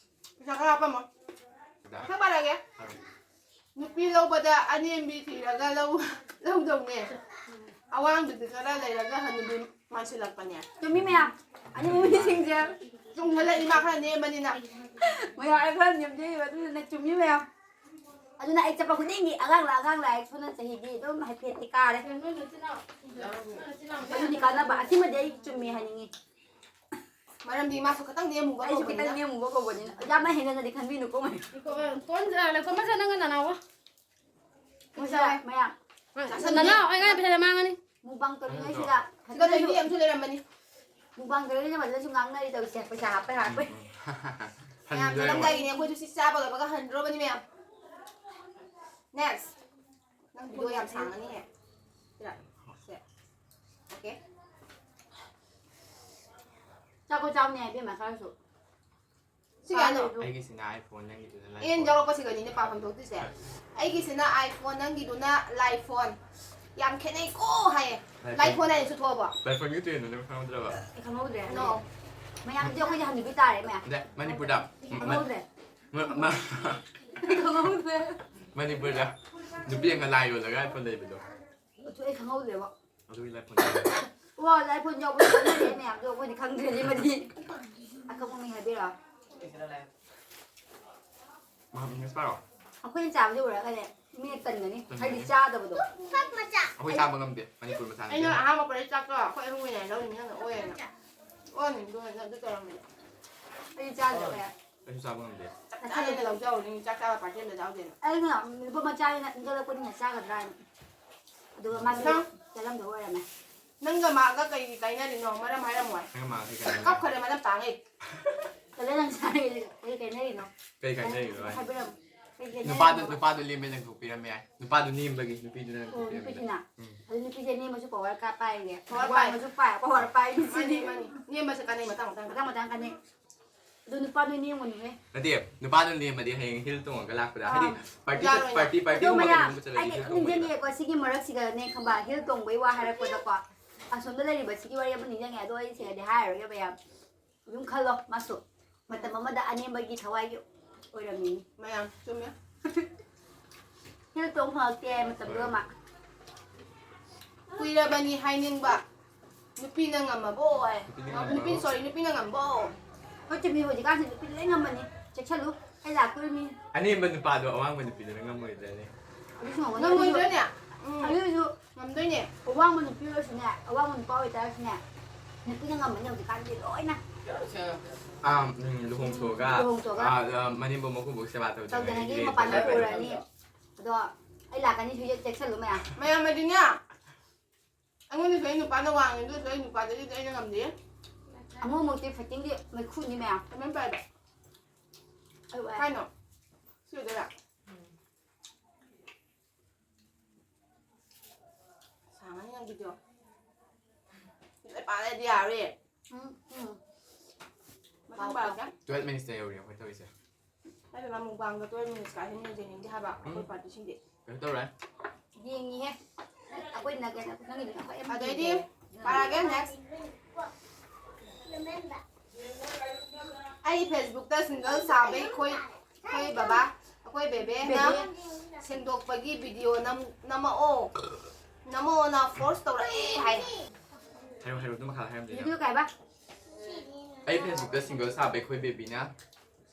ꯄꯩꯁꯥ ꯈꯔ ꯍꯥꯞꯄꯝꯃꯣ꯫ ꯁꯤꯗ꯫ ꯃꯊꯪ ꯄꯥꯔꯛꯑꯒꯦ꯫ ꯑꯥ꯫ ꯅꯨꯄꯤ ꯂꯧꯕꯗ ꯑꯅꯦꯝꯕꯤ ꯊꯤꯔꯒ ꯂꯧ ꯂꯧꯗꯧꯅꯦ꯫ ꯑꯋꯥꯡꯕꯤꯗꯤ ꯈꯔ ꯂꯩꯔꯒ ꯍꯅꯨꯕꯤ ꯃꯥꯟꯁꯤꯜꯂꯛꯄꯅꯦ꯫ ꯆꯨꯝꯃꯤ ꯃꯌꯥꯝ꯫ ꯑꯅꯤꯃꯛ ꯃꯤꯁꯤꯡꯁꯦ꯫ ꯆꯨꯝꯈꯠꯂꯛꯏ ꯃꯥ ꯈꯔ ꯅꯦꯝꯕꯅꯤꯅ꯫ ꯃꯌꯥꯝ ꯑꯩ ꯈꯔ ꯅꯦꯝꯖꯩꯕ ꯑꯗꯨꯅꯅꯦ ꯆꯨꯝꯃꯤ ꯃꯌꯥꯝ꯫ ꯑꯗꯨꯅ ꯑꯩ ꯆꯠꯄ ꯈꯨꯗꯤꯡꯒꯤ ꯑꯉꯥꯡ ꯂꯥꯛ ꯑꯉꯥꯡ ꯂꯥꯛꯑꯦ ꯁꯣꯝꯗ ꯆꯍꯤꯗꯤ ꯑꯗꯨꯝ ꯍꯥꯏꯐꯦꯠꯇꯤ ꯀꯥꯔꯦ꯫ ꯑꯗꯨꯅꯤ ꯀꯥꯟꯅꯕ ꯑꯁꯤꯃꯗꯤ ꯑꯩ ꯆꯨꯝꯃꯤ ꯍꯥꯏꯅꯤꯡꯉꯤ꯫ ꯃꯔꯝꯗꯤ ꯃꯥꯁꯨ ꯈꯤꯇꯪ ꯅꯦꯝꯃꯨꯕ ꯑꯩꯁꯨ ꯈꯤꯇꯪ ꯀꯧꯕꯅꯤꯅ꯫ ꯅꯦꯝꯃꯨꯕ ꯀꯧꯕꯅꯤꯅ ꯌꯥꯝꯅ ꯍꯦꯟꯅꯗꯤ ꯈꯟꯕꯤꯅꯨꯀꯣ ꯃꯌꯥꯝ꯫ ꯀꯣꯟ ꯂꯩꯈꯣ ꯃꯆꯥ ꯅꯪꯒ ꯅꯅꯥꯎꯒ꯫ ꯃꯣꯏꯁꯦ ꯃꯌꯥꯝ ꯅꯅꯥꯎ ꯑꯩ ꯉꯥꯏ ꯄꯩꯁꯥ ꯃꯥꯡꯉꯅꯤ꯫ ꯃꯨꯛꯕꯥꯡ ꯇꯧꯔꯤꯉꯩꯁꯤꯗ ꯁꯤꯗ ꯂꯩꯕꯤ ꯑꯃꯁꯨ ꯂꯩꯔꯝꯕꯅꯤ꯫ ꯃꯨꯛꯕꯥꯡ ꯇꯧꯔꯤꯉꯩꯁꯤꯗ ꯃꯗꯨꯗꯁꯨ ꯉꯥꯡꯅꯔꯤ ꯇꯧꯔꯤꯁꯦ ꯄꯩꯁꯥ ꯍꯥꯞꯄꯩ ꯍꯥꯞꯄꯩ꯫ ꯃꯌꯥꯝ ꯆꯠꯂꯝꯗꯥꯏꯒꯤꯅꯦ ꯑꯩꯈꯣꯏꯁꯨ ꯁꯤ ꯆꯥꯕ ꯂꯣꯏꯕꯒ ꯍꯟꯗ꯭ꯔꯣꯕꯅꯤ ꯃꯌꯥꯝ꯫ Next꯫ ꯅꯪ ꯚꯤꯗꯤꯑꯣ ꯌꯥꯝ ꯁꯥꯡꯉꯅꯤꯍꯦ꯫ ꯁꯤꯔ꯫ ꯁꯦ꯫ Okay꯫ ꯆꯥꯛꯀꯣ ꯆꯥꯎꯅꯦ ꯏꯕꯦꯝꯃ ꯈꯔꯁꯨ꯫ ꯁꯤ ꯀꯌꯥꯅꯣ? ꯑꯩꯒꯤꯁꯤꯅ iPhone ꯅꯪꯒꯤꯗꯨꯅ ꯑꯦꯟ iPhone꯫ ꯌꯥꯎꯔꯛꯄꯁꯤꯒꯅꯤꯅꯦ ꯄꯥꯐꯝ ꯊꯣꯛꯇꯣꯏꯁꯦ꯫ ꯑꯩꯒꯤꯁꯤꯅ iPhone, ꯅꯪꯒꯤꯗꯨꯅ ꯂꯥꯏꯐꯣꯟ꯫ ꯌꯥꯝ ꯈꯦꯠꯅꯩꯀꯣ ꯍꯥꯏꯌꯦ꯫ ꯂꯥꯏꯐꯣꯟ ꯍꯥꯏꯅꯁꯨ ꯊꯣꯛꯑꯕꯣ? iPhone ꯒꯤ ꯇ꯭ꯔꯦꯟꯗꯣ ꯅꯪ ꯈꯪꯍꯧꯗ꯭ꯔꯕ? ꯑꯩ ꯈꯪꯍꯧꯗ꯭ꯔꯦ꯫ No꯫ ꯃꯌꯥꯝꯗꯤ ꯑꯩꯈꯣꯏꯗꯤ ꯍꯅꯨꯕꯤ ꯇꯥꯔꯦ ꯃꯌꯥꯝ꯫ ꯑꯗ ꯃꯅꯤꯄꯨꯔꯗ ꯈꯪꯍꯧꯗ꯭ꯔꯦ꯫ ꯃ- ꯃ- ꯑꯩ ꯈꯪꯍꯧꯗ꯭ꯔꯦ꯫ ꯃꯅꯤꯄꯨꯔꯗ ꯅꯨꯄꯤ ꯑꯃ ꯂꯥꯏ ꯌꯣꯜꯂꯒ iPhone ꯂꯩꯕꯗꯣ꯫ ꯑꯗꯨ ꯑꯩ ꯈꯪꯍꯧꯗ꯭ꯔꯦꯕ꯫ ꯑꯗꯨꯒꯤ iPhone꯫ ꯑꯣ ꯂꯥꯏꯐꯣꯟ ꯌꯥꯎꯕꯗꯤ ꯈꯪꯅꯔꯦ ꯃꯌꯥꯝꯗꯣ ꯑꯩꯈꯣꯏꯗꯤ ꯈꯪꯗ꯭ꯔꯦ ꯁꯤꯃꯗꯤ꯫ ꯑꯈꯪꯕ ꯃꯤ ꯍꯥꯏꯕꯤꯔꯣ꯫ ꯃꯍꯥꯛ English ꯄꯥꯔꯣ꯫ ꯑꯩꯈꯣꯏꯅ ꯆꯥꯕꯗꯤ ꯎꯔꯒꯅꯦ꯫ ꯃꯤꯅ ꯇꯟꯒꯅꯤ꯫ ꯇꯟꯒꯅꯤ꯫ ꯍꯥꯏꯗꯤ ꯆꯥꯗꯕꯗꯣ꯫ ꯑꯩꯈꯣꯏ ꯆꯥꯕ ꯉꯝꯗꯦ ꯃꯅꯤꯄꯨꯔ ꯃꯆꯥꯅꯤ꯫ ꯑꯩꯅ ꯑꯍꯥꯟꯕ ꯄꯣꯠ ꯑꯩ ꯆꯥꯛꯇꯣ ꯑꯩꯈꯣꯏ ꯑꯍꯨꯝꯒꯤ ꯂꯧꯔꯤꯅꯤ ꯅꯪꯅ ꯑꯣꯏꯌꯦꯅ꯫ ꯑꯣꯟꯅꯤꯡꯗꯣ ꯑꯗꯨ ꯇꯧꯔꯝꯃꯦ꯫ ꯑꯩ ꯆꯥꯗꯕ ꯌꯥꯏ꯫ ꯑꯩꯁꯨ ꯆꯥꯕ ꯉꯝꯗꯦ꯫ ꯆꯥꯛ ꯆꯥꯗꯅ ꯂꯧꯖꯍꯧꯔꯤꯅꯤ ꯆꯥꯛ ꯆꯥꯕ ꯄꯥꯔꯇꯤ ꯑꯝꯗ ꯌꯥꯎꯗꯦꯅ꯫ ꯑꯩꯅ ꯅꯨꯄꯥ ꯃꯆꯥꯅꯤꯅ ꯏꯟꯈꯠꯂꯛꯄꯅꯤꯅ ꯆꯥꯒꯗ꯭ꯔꯥ ꯍꯥꯏꯅ꯫ ꯑꯗꯨꯒ ꯃꯥꯁꯨ ꯅꯪ? ꯆꯥꯔꯝꯗꯕ ꯑꯣꯏꯔꯝꯃꯦ꯫ ꯅꯪꯒ ꯃꯥꯒ ꯀꯩꯒꯤ ꯀꯥꯏꯅꯔꯤꯅꯣ ꯃꯔꯝ ꯍꯥꯏꯔꯝꯃꯣ꯫ ꯅꯪ ꯃꯥ ꯀꯩ ꯀꯥꯏꯅꯔꯤꯅꯣ? ꯀꯞꯈꯔꯦ ꯃꯔꯝ ꯇꯥꯡꯉꯩ꯫ ꯀꯜꯂ ꯅꯪ ꯆꯥꯔꯤꯁꯦ ꯀꯩ ꯀꯥꯏꯅꯔꯤꯅꯣ? ꯀꯩ ꯀꯥꯏꯅꯔꯤꯅꯣ ꯍꯥꯏ? ꯍꯥꯏꯕꯤꯔꯝꯃꯨ꯫ ꯀꯩ ꯀꯥꯏꯅꯔꯤꯅꯣ? ꯅꯨꯄꯥꯗꯨ ꯅꯨꯄꯥꯗꯨ ꯂꯦꯝꯃꯦ ꯂꯪꯊꯣꯛꯄꯤꯔꯝꯃꯦ ꯍꯥꯏ꯫ ꯅꯨꯄꯥꯗꯨ ꯅꯦꯝꯕꯒꯤ ꯅꯨꯄꯤꯗꯨꯅ ꯑꯣ, ꯂꯪꯊꯣꯛꯄꯤꯔꯝꯃꯦ꯫ ꯅꯨꯄꯤꯁꯤꯅ? ꯎꯝ꯫ ꯑꯗꯨ ꯅꯨꯄꯤꯁꯦ ꯅꯦꯝꯃꯁꯨ ꯄꯋꯥꯔ ꯀꯥ ꯄꯥꯏꯔꯦ꯫ ꯄꯋꯥꯔ ꯋꯥꯡꯉꯁꯨ ꯄꯥꯏ ꯄꯋꯥꯔ ꯄꯥꯏ ꯃꯥꯅꯤ ꯃꯤꯁꯤꯗꯤ꯫ ꯃꯥꯅꯤ ꯅꯦꯝꯕꯁꯦ ꯀꯥꯟꯅꯩ ꯃꯇꯥꯡ ꯃꯇꯥꯡ ꯃꯊꯪ ꯃꯊꯪ ꯀꯥꯟꯅꯩ꯫ ꯑꯗꯨ ꯅꯨꯄꯥꯗꯨ ꯅꯦꯝꯒꯅꯨꯍꯦ꯫ ꯅꯠꯇꯦ, ꯅꯨꯄꯥꯗꯨ ꯅꯦꯝꯃꯗꯤ ꯍꯌꯦꯡ ꯍꯤꯜ ꯇꯣꯡꯉꯒ ꯂꯥꯛꯄꯗ ꯍꯥꯏꯗꯤ ꯑꯥ꯫ ꯄꯥꯔꯇꯤ ꯌꯥꯔꯣꯏꯅ꯫ ꯄꯥꯔꯇꯤ ꯄꯥꯔꯇꯤ ꯑꯗꯣ ꯃꯌꯥꯝ ꯒꯨꯝꯕ ꯆꯠꯂꯗꯤ ꯑꯩꯅ ꯍꯤꯜ ꯇꯣꯡꯕ ꯌꯥꯏ꯫ ꯅꯤꯡꯁꯤꯡꯉꯦꯀꯣ ꯁꯤꯒꯤ ꯃꯔꯛꯁꯤꯗꯅꯦ ꯈꯪꯕ ꯍꯤꯜ ꯇꯣꯡꯕꯩ ꯋꯥ ꯍꯥꯏꯔꯛꯄꯗꯀꯣ ꯑꯁꯣꯝꯗ ꯂꯩꯔꯤꯕ ꯁꯤꯒꯤ ꯋꯥꯔꯤ ꯑꯃ ꯅꯤꯡꯁꯤꯡꯉꯦ ꯑꯗꯣ ꯑꯩ ꯁꯤꯗꯗꯤ ꯍꯥꯏꯔꯔꯣꯏꯒꯦ ꯃꯌꯥꯝ꯫ ꯑꯗꯨꯝ ꯈꯜꯂꯣ ꯃꯥꯁꯨ ꯃꯇꯝ ꯑꯃꯗ ꯑꯅꯦꯝꯕꯒꯤ ꯊꯋꯥꯏꯒꯤ ꯑꯣꯏꯔꯝꯃꯤꯅꯤ꯫ ꯃꯌꯥꯝ ꯆꯨꯝꯃꯦ꯫ ꯍꯤꯜ ꯇꯣꯡ ꯐꯪꯉꯛꯇꯦ ꯃꯇꯝꯗꯨ ꯑꯃ꯫ ꯀꯨꯏꯔꯕꯅꯤ ꯍꯥꯏꯅꯤꯡꯕ ꯅꯨꯄꯤꯅ ꯉꯝꯃꯕꯣ ꯍꯥꯏ꯫ ꯅꯨꯄꯤꯅ ꯉꯝꯃꯕꯣ? ꯅꯨꯄꯤ ꯁꯣꯔꯤ ꯅꯨꯄꯤꯅ ꯉꯝꯕꯣ꯫ ꯍꯣꯏ ꯆꯨꯝꯃꯤ ꯍꯧꯖꯤꯛꯀꯥꯟꯁꯤ ꯅꯨꯄꯤ ꯂꯣꯏ ꯉꯝꯃꯅꯤ꯫ ꯆꯦꯛꯁꯜꯂꯨ ꯑꯩ ꯂꯥꯛꯇꯣꯔꯤꯃꯤ꯫ ꯑꯅꯦꯝꯕ ꯅꯨꯄꯥꯗꯣ ꯑꯋꯥꯡꯕ ꯅꯨꯄꯤꯗꯨꯅ ꯉꯝꯃꯣꯏꯗ꯭ꯔꯅꯦ? ꯑꯗꯨꯁꯨ ꯉꯝꯒꯅꯤ꯫ ꯉꯝꯃꯣꯏꯗ꯭ꯔꯅꯦ? ꯎꯝ꯫ ꯑꯗꯨꯁꯨ ꯉꯝꯗꯣꯏꯅꯦ꯫ ꯑꯋꯥꯡꯕ ꯅꯨꯄꯤ ꯑꯣꯏꯔꯁꯨꯅꯦ ꯑꯋꯥꯡꯕ ꯅꯨꯄꯥ ꯑꯣꯏꯇꯥꯔꯁꯨꯅꯦ ꯅꯨꯄꯤꯅ ꯉꯝꯃꯅꯤ ꯍꯧꯖꯤꯛꯀꯥꯟꯗꯤ ꯂꯣꯏꯅ꯫ ꯑꯥ, ꯎꯝ, ꯂꯨꯍꯣꯡꯊꯣꯛꯑꯒ ꯂꯨꯍꯣꯡꯊꯣꯛꯑꯒ꯫ ꯑꯥ, ꯑꯥ, ꯃꯅꯦꯝꯕꯣꯛ ꯃꯀꯨꯕꯣꯛ ꯁꯦꯕꯥ ꯇꯧꯗꯅ ꯇꯧꯗꯅꯒꯤ ꯏꯔꯦꯟ ꯃꯄꯥꯟꯗ ꯇꯧꯔꯒ ꯄꯨꯔꯅꯤ꯫ ꯑꯗꯣ ꯑꯩ ꯂꯥꯛꯀꯅꯤ ꯁꯨꯏ ꯆꯦꯛꯁꯜꯂꯨ ꯃꯌꯥꯝ꯫ ꯃꯌꯥꯝ ꯑꯗꯨꯅꯦ꯫ ꯑꯩꯉꯣꯟꯗꯁꯨ ꯑꯩ ꯅꯨꯄꯥꯅ ꯋꯥꯡꯉꯦ ꯑꯗꯨꯁꯨ ꯑꯩ ꯅꯨꯄꯥꯗꯗꯤ ꯑꯩꯅ ꯉꯝꯗꯦ꯫ ꯑꯃꯨꯛ ꯑꯃꯨꯛꯇꯤ ꯐꯥꯏꯇꯤꯡꯗꯤ ꯃꯩꯈꯨꯅꯤ ꯃꯌꯥꯝ꯫ ꯀꯃꯥꯏꯅ ꯄꯥꯏꯕ? ꯑꯩ ꯋꯥꯏ꯫ ꯀꯥꯏꯅꯣ? ꯁꯤ ꯑꯣꯏꯗꯣꯏꯔꯥ? ꯁꯥꯡꯉꯅꯤ ꯅꯪꯒꯤꯗꯣ꯫ ꯂꯣꯏ ꯄꯥꯔꯗꯤ ꯌꯥꯔꯦ꯫ ꯎꯝ, ꯎꯝ꯫ ꯃꯊꯪ ꯄꯥꯔꯛꯀꯦ꯫ Twelve minutesꯇ ꯌꯧꯔꯤ ꯑꯩꯈꯣꯏ ꯇꯧꯔꯤꯁꯦ꯫ ꯍꯥꯏꯕ ꯃꯨꯛꯕꯥꯡꯗ twelve minutes ꯀꯥꯁꯦ ꯃꯤꯅ ꯌꯦꯡꯅꯤꯡꯗꯦ ꯍꯥꯏꯕ ꯑꯩꯈꯣꯏ ꯄꯥꯔꯇꯤꯁꯤꯡꯗꯤ꯫ ꯀꯩꯅꯣ ꯇꯧꯔꯦ꯫ ꯌꯦꯡꯉꯤꯍꯦ꯫ ꯑꯩꯈꯣꯏꯅ ꯀꯩꯅꯣ ꯅꯪꯒꯤꯗꯨꯅ ꯈ꯭ꯋꯥꯏ ꯌꯥꯝ ꯑꯗꯩꯗꯤ ꯌꯦꯡꯉꯦ꯫ ꯄꯥꯔꯛꯑꯒꯦ next꯫ ꯑꯩ Facebookꯇ single ꯁꯥꯕꯩ ꯈꯣꯏ ꯈꯣꯏ ꯕꯕꯥ ꯑꯩꯈꯣꯏ ꯕꯦꯕꯦꯅ ꯕꯦꯕꯦ꯫ ꯁꯦꯡꯗꯣꯛꯄꯒꯤ video ꯅꯝ ꯅꯝꯃꯛꯑꯣ ꯅꯝꯃꯛꯑꯣꯅ force ꯇꯧꯔꯛꯑꯦ ꯍꯥꯏ꯫ ꯍꯥꯏꯔꯣ ꯍꯥꯏꯔꯣ ꯑꯗꯨꯝ ꯃꯈꯥ ꯍꯥꯏꯔꯝꯗꯣꯏꯅꯦ꯫ ꯚꯤꯗꯤꯑꯣ ꯀꯥꯏꯕ? ꯑꯩ Facebookꯇ single ꯁꯥꯕ ꯑꯩꯈꯣꯏ ꯕꯦꯕꯤꯅ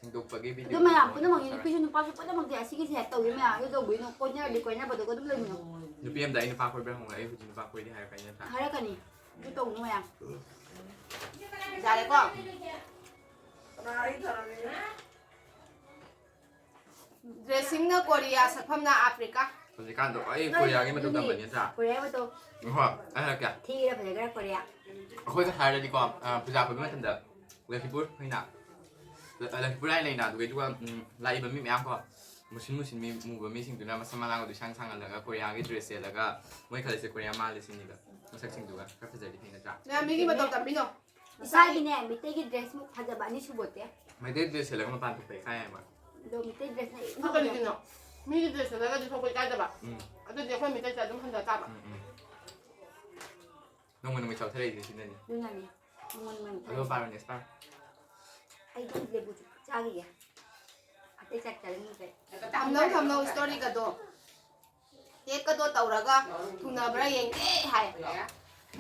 ꯁꯦꯡꯗꯣꯛꯄꯒꯤ video ꯑꯗꯨ ꯃꯌꯥꯝ ꯑꯃ ꯄꯨꯝꯅꯃꯛ ꯊꯥꯔꯛꯑꯦ꯫ ꯅꯨꯄꯤꯁꯨ ꯅꯨꯄꯥꯁꯨ ꯄꯨꯝꯅꯃꯛꯇꯤ ꯑꯁꯤꯒꯤꯁꯦ ꯇꯧꯔꯤ ꯃꯌꯥꯝꯁꯦ ꯇꯧꯕꯤꯅꯨ꯫ ꯀꯣꯏꯅꯔꯗꯤ ꯀꯣꯏꯅꯕꯗꯨꯒ ꯑꯗꯨꯝ ꯂꯩꯃꯤꯟꯅꯧ꯫ ꯅꯨꯄꯤ ꯑꯃꯗ ꯑꯩ ꯅꯨꯄꯥ ꯀꯣꯏꯕ꯭ꯔꯥ ꯍꯪꯉꯣ, ꯑꯩ ꯍꯧꯖꯤꯛ ꯅꯨꯄꯥ ꯀꯣꯏꯗꯦ ꯍꯥꯏꯔꯛꯀꯅꯤ ꯅꯠꯇ꯭ꯔꯥ? ꯍꯥꯏꯔꯛꯀꯅꯤ꯫ ꯑꯗꯨ ꯇꯧꯅꯨ ꯃꯌꯥꯝ꯫ ꯌꯥꯔꯦꯀꯣ? ꯗ꯭ꯔꯦꯁꯤꯡꯅ ꯀꯣꯔꯤꯌꯥ, ꯁꯛꯐꯝꯅ ꯑꯐ꯭ꯔꯤꯀꯥ꯫ ꯍꯧꯖꯤꯛꯀꯥꯟꯗꯣ ꯑꯩ ꯀꯣꯔꯤꯌꯥꯒꯤ ꯃꯇꯧ ꯇꯝꯕꯅꯤ ꯅꯠꯇ꯭ꯔꯥ? ꯀꯣꯔꯤꯌꯥ ꯃꯇꯧ꯫ ꯍꯣꯏ, ꯑꯩ ꯍꯥꯏꯔꯛꯀꯦ꯫ ꯊꯤꯔ ꯐꯖꯒꯦꯔꯥ ꯀꯣꯔꯤꯌꯥ꯫ ꯑꯩꯈꯣꯏꯒ ꯍꯥꯏꯔꯗꯤꯀꯣ, ꯑ, ꯄꯨꯖꯥ ꯀꯣꯏꯕ ꯃꯇꯝꯗ ꯂꯛꯈꯤꯄꯨꯔ ꯍꯥꯏꯅ, ꯂ-, ꯂꯛꯈꯤꯄꯨꯔ ꯍꯥꯏꯅ ꯂꯩꯅ, ꯑꯗꯨꯒꯩꯗꯨꯒ, ꯎꯝ, ꯂꯥꯛꯏꯕ ꯃꯤ ꯃꯌꯥꯝ ꯀꯣ, ꯃꯨꯁꯤꯟ ꯃꯨꯁꯤꯟ ꯃꯤ, ꯃꯨꯕ ꯃꯤꯁꯤꯡꯗꯨꯅ ꯃꯁꯝ ꯃꯅꯥꯒꯗꯣ ꯏꯁꯥꯡ ꯁꯥꯡꯍꯜꯂꯒ ꯀꯣꯔꯤꯌꯥꯒꯤ dress ꯁꯦꯠꯂꯒ ꯃꯣꯏ ꯈꯜꯂꯤꯁꯦ ꯀꯣꯔꯤꯌꯥ ꯃꯥꯜꯂꯦ ꯁꯤꯅꯤꯗ꯫ ꯃꯁꯛꯁꯤꯡꯗꯨꯒ ꯈꯔ ꯐꯖꯔꯗꯤ ꯐꯩ ꯅꯠꯇ꯭ꯔꯥ? ꯃꯌꯥꯝ ꯃꯤꯒꯤ ꯃꯇꯧ ꯇꯝꯕꯤꯅꯣ꯫ ꯏꯁꯥꯒꯤꯅꯦ ꯃꯤꯇꯩꯒꯤ dress ꯃꯨꯛ ꯐꯖꯕ ꯑꯅꯤ ꯁꯨꯕꯣꯠꯇꯦ꯫ ꯃꯩꯇꯩ dress ꯁꯦꯠꯂꯒ ꯃꯄꯥꯟ ꯊꯣꯛꯄ ꯏꯀꯥꯏ ꯍꯥꯏꯕ꯫ ꯑꯗꯣ ꯃꯤꯇꯩ dress ꯅ ꯏꯪ ꯏꯪ ꯀꯔꯤꯒꯤꯅꯣ? ꯃꯤꯒꯤ dress ꯁꯦꯠꯂꯒꯗꯤ ꯊꯣꯛꯄ ꯏꯀꯥꯏꯗꯕ꯫ ꯎꯝ꯫ ꯑꯗꯨꯗꯤ ꯑꯩꯈꯣꯏ ꯃꯤꯇꯩꯁꯦ ꯑꯗꯨꯝ ꯍꯟꯊ ꯇꯥꯕ꯫ ꯎꯝ, ꯎꯝ꯫ ꯅꯣꯡꯃ ꯅꯣꯡꯃꯩ ꯆꯥꯎꯊꯔꯛꯏꯁꯦ ꯁꯤꯅꯅꯤ꯫ ꯑꯗꯨꯅꯅꯦ꯫ ꯃꯉꯣꯟ ꯃꯉꯣꯟ ꯑꯗꯣ ꯄꯥꯔꯣ, next ꯄꯥꯔꯣ꯫ ꯑꯩꯗꯤ ꯂꯦꯕꯨ ꯆꯥꯈꯤꯒꯦ꯫ ꯑꯇꯩ ꯆꯥꯛ ꯆꯥꯅꯤꯡꯗ꯭ꯔꯦ꯫ ꯊꯝꯅꯧ, ꯊꯝꯅꯧ, story ꯒꯗꯣ꯫ Take ꯀꯗꯣ ꯇꯧꯔꯒ ꯊꯨꯡꯅꯕ꯭ꯔꯥ ꯌꯦꯡꯒꯦ ꯍꯥꯏ꯫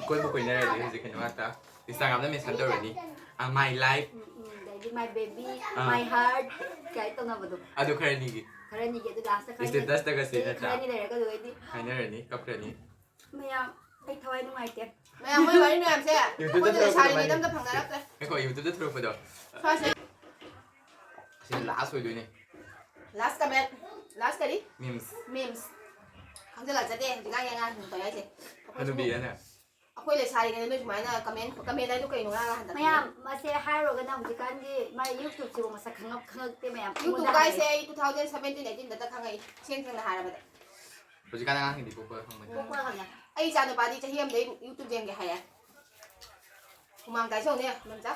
ꯀꯣꯏꯕꯨ ꯀꯣꯏꯅꯔꯗꯤ ꯍꯧꯖꯤꯛ ꯀꯩꯅꯣ ꯉꯥꯛꯇ Instagram ꯗ mention ꯇꯧꯔꯅꯤ꯫ ꯑ, my life꯫ ꯎꯝ, ꯎꯝ, ꯑꯗꯩꯗꯤ my baby, ah. My heart ꯀꯥꯏ ꯇꯧꯅꯕꯗꯣ꯫ ꯑꯗꯨ ꯈꯔꯅꯤꯒꯤ꯫ ꯈꯔꯅꯤꯒꯤ ꯑꯗꯨ last ꯈꯔꯅꯤ꯫ Status ꯇꯒ ꯁꯤ ꯑꯗꯩ ꯅꯠꯇ꯭ꯔꯥ? ꯈꯔꯅꯤ ꯂꯩꯔꯒ ꯑꯗꯨꯗꯩꯗꯤ ꯍꯥꯏꯅꯔꯅꯤ, ꯀꯞꯈ꯭ꯔꯅꯤ꯫ ꯃꯌꯥꯝ, ꯑꯩ ꯊꯋꯥꯏ ꯅꯨꯡꯉꯥꯏꯇꯦ꯫ ꯃꯌꯥꯝ, ꯃꯣꯏ ꯋꯥꯔꯤ ꯃꯌꯥꯝꯁꯦ YouTube ꯗ ꯑꯩꯈꯣꯏꯅ ꯊꯣꯛꯂꯛꯄꯗꯣ ꯂꯩꯁꯥꯔꯤꯉꯩꯗ ꯑꯝꯇ ꯐꯪꯅꯔꯛꯇ꯭ꯔꯦ꯫ ꯉꯥꯏꯈꯣ, YouTube ꯗ ꯊꯣꯛꯂꯛꯄꯗꯣ꯫ ꯁ꯭ꯋꯥꯏꯁꯦ꯫ ꯑꯁꯤꯅ last ꯑꯣꯏꯗꯣꯏꯅꯦ꯫ Last comment꯫ Last ꯀꯔꯤ? Memes꯫ Memes꯫ ꯈꯪꯖꯤꯜꯂꯛꯆꯗꯦ ꯍꯧꯖꯤꯛꯀꯥꯟꯒꯤ ꯑꯉꯥꯡꯁꯤꯡ ꯇꯧꯔꯤ ꯍꯥꯏꯁꯦ꯫ ꯑꯩꯈꯣꯏ ꯍꯅꯨꯕꯤꯔꯅꯦ? ꯑꯩꯈꯣꯏ ꯂꯩꯁꯥꯔꯤꯉꯩꯗ ꯅꯣꯏ ꯁꯨꯃꯥꯏꯅ comment, comment ꯍꯥꯏꯗꯣ ꯀꯩꯅꯣ ꯉꯔꯥꯡ ꯍꯟꯗꯛ? ꯃꯌꯥꯝ, ꯃꯁꯦ ꯍꯥꯏꯔꯨꯔꯒꯅ ꯍꯧꯖꯤꯛꯀꯥꯟꯒꯤ ꯃꯥꯏ YouTube ꯁꯤꯕꯨ ꯃꯁꯛ ꯈꯪꯉꯛ-, ꯈꯪꯉꯛꯇꯦ ꯃꯌꯥꯝ꯫ YouTube ꯑꯩꯉꯣꯟꯗ ꯀꯥꯏꯁꯦ ꯍꯥꯏꯔꯦ꯫ ꯑꯩ two thousand seventeen eighteen ꯗꯇ ꯈꯪꯉꯛꯏ, ꯏꯁꯦꯡ ꯁꯦꯡꯅ ꯍꯥꯏꯔꯕꯗ꯫ ꯍꯧꯖꯤꯛꯀꯥꯟ ꯑꯉꯥꯡꯁꯤꯡꯗꯤ ꯄꯣꯛꯄ ꯈꯪꯕꯅꯤ꯫ ꯄꯣꯛꯄ ꯈꯪꯉꯦ꯫ ꯑꯩ ꯏꯆꯥ ꯅꯨꯄꯥꯗꯤ ꯆꯍꯤ ꯑꯃꯗꯩ YouTube ꯌꯦꯡꯒꯦ ꯍꯥꯏꯌꯦ꯫ ꯍꯨꯃꯥꯡ ꯇꯥꯏ ꯁꯧꯅꯦ, ꯃꯝꯆꯥ꯫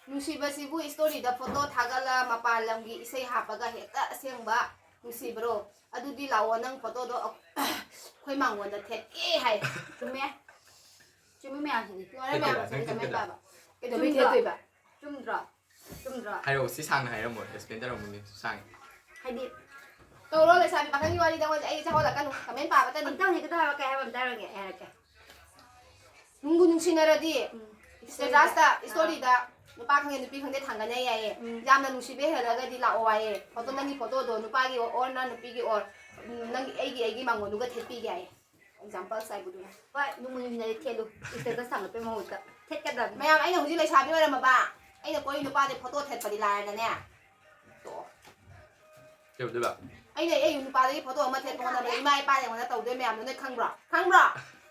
ꯅꯨꯡꯁꯤꯕꯁꯤꯕꯨ story ꯗ photo ꯊꯥꯒꯠꯂ ꯃꯄꯥꯟ ꯂꯝꯒꯤ ꯏꯁꯩ ꯍꯥꯞꯄꯒ ꯍꯦꯛꯇ ꯑꯁꯦꯡꯕ ꯅꯨꯡꯁꯤꯕ꯭ꯔꯣ? ꯑꯗꯨꯗꯤ ꯂꯥꯛꯑꯣ, ꯅꯪ photo ꯗꯣ ꯑꯩꯈꯣꯏ ꯃꯥꯡꯒꯣꯟꯗ ꯊꯦꯠꯀꯦ ꯍꯥꯏ꯫ ꯆꯨꯝꯃꯦ꯫ ꯆꯨꯝꯃꯤ ꯃꯌꯥꯝꯁꯤꯗꯤ꯫ ꯂꯣꯏꯔꯦ ꯃꯌꯥꯝ ꯊꯦꯠꯀꯗ꯭ꯔꯥ? ꯅꯪ ꯁꯤꯗ comment ꯊꯦꯠꯀꯗ꯭ꯔꯥ? ꯄꯥꯕ꯫ ꯀꯩꯗꯧꯕꯩ ꯆꯨꯝꯗ꯭ꯔꯣ? ꯊꯦꯠꯇꯣꯏꯕ? ꯆꯨꯝꯗ꯭ꯔꯣ? ꯆꯨꯝꯗ꯭ꯔꯣ? ꯍꯥꯏꯔꯛꯑꯣ, ꯁꯤ ꯁꯥꯡꯅ ꯍꯥꯏꯔꯝꯃꯣ, explain ꯇꯧꯔꯝꯃꯣ, ꯃꯤꯅꯤꯠ ꯁꯥꯡꯅ꯫ ꯍꯥꯏꯗꯤ ꯇꯧꯔꯣ, ꯂꯩꯁꯥꯕꯤ ꯄꯥꯈꯪꯒꯤ ꯋꯥꯔꯤꯗ ꯑꯩꯉꯣꯟꯗ ꯑꯩ ꯆꯥꯍꯜꯂꯛꯀꯅꯨ, comment ꯄꯥꯕꯇꯅꯤ꯫ ꯑꯝꯇ ꯍꯧꯖꯤꯛꯀꯤꯗꯣ ꯍꯥꯏꯔꯛꯑꯣ, ꯀꯩ ꯍꯥꯏꯕ ꯑꯝꯇ ꯍꯥꯏꯔꯛꯑꯣꯅꯦ, ꯑꯩ ꯍꯥꯏꯔꯛꯀꯦ꯫ ꯅꯨꯡꯕꯨ ꯅꯨꯡꯁꯤꯅꯔꯗꯤ ꯎꯝ꯫ Status ꯇ, ꯑꯥ꯫ Story ꯗ ꯅꯨꯄꯥ ꯈꯪꯗꯦ ꯅꯨꯄꯤ ꯈꯪꯗꯦ ꯊꯥꯡꯒꯠꯅ ꯌꯥꯏꯌꯦ꯫ ꯎꯝ꯫ ꯌꯥꯝꯅ ꯅꯨꯡꯁꯤꯕ ꯍꯦꯜꯂꯒꯗꯤ ꯂꯥꯛꯑꯣ ꯍꯥꯏꯌꯦ꯫ ꯐꯣꯇꯣ, ꯅꯪꯒꯤ ꯐꯣꯇꯣꯗꯣ ꯅꯨꯄꯥꯒꯤ ꯑꯣꯔ ꯅꯪ ꯅꯨꯄꯤꯒꯤ ꯑꯣꯔ, ꯎꯝ, ꯅꯪꯒꯤ, ꯑꯩꯒꯤ, ꯑꯩꯒꯤ ꯃꯉꯣꯟꯗꯨꯒ ꯊꯦꯠꯄꯤꯒꯦ ꯍꯥꯏꯌꯦ꯫ ꯑꯦꯛꯖꯥꯝꯄꯜꯁ ꯍꯥꯏꯕꯗꯨꯅ꯫ ꯍꯣꯏ, ꯅꯨꯡꯕꯨ ꯅꯨꯡꯁꯤꯅꯗꯤ ꯊꯦꯠꯂꯨ꯫ ꯏꯁꯇꯦꯇꯁ ꯊꯥꯡꯒꯠꯄꯩ ꯃꯍꯨꯠꯇ꯫ ꯊꯦꯠꯀꯗꯕꯅꯤ꯫ ꯃꯌꯥꯝ, ꯑꯩꯅ ꯍꯧꯖꯤꯛ ꯂꯩꯁꯥꯕꯤ ꯑꯣꯏꯔꯝꯃꯕ, ꯑꯩꯅ ꯀꯣꯏ ꯅꯨꯄꯥꯗꯤ ꯐꯣꯇꯣ ꯊꯦꯠꯄꯗꯤ ꯂꯥꯏꯔꯗꯅꯦ꯫ ꯇꯣꯛꯑꯣ꯫ ꯀꯩꯗꯧꯗꯣꯏꯕ? ꯑꯩꯅ ꯑꯩ ꯅꯨꯄꯥꯗꯒꯤ ꯐꯣꯇꯣ ꯑꯃ ꯊꯦꯠꯄ ꯍꯣꯠꯅꯕꯗ ꯏꯃꯥ ꯏꯄꯥꯅ ꯑꯩꯉꯣꯟꯗ ꯇꯧꯗꯣꯏ ꯃꯌꯥꯝꯗꯣ ꯅꯣꯏ ꯈꯪꯕ꯭ꯔꯣ? ꯈꯪꯕ꯭ꯔꯣ?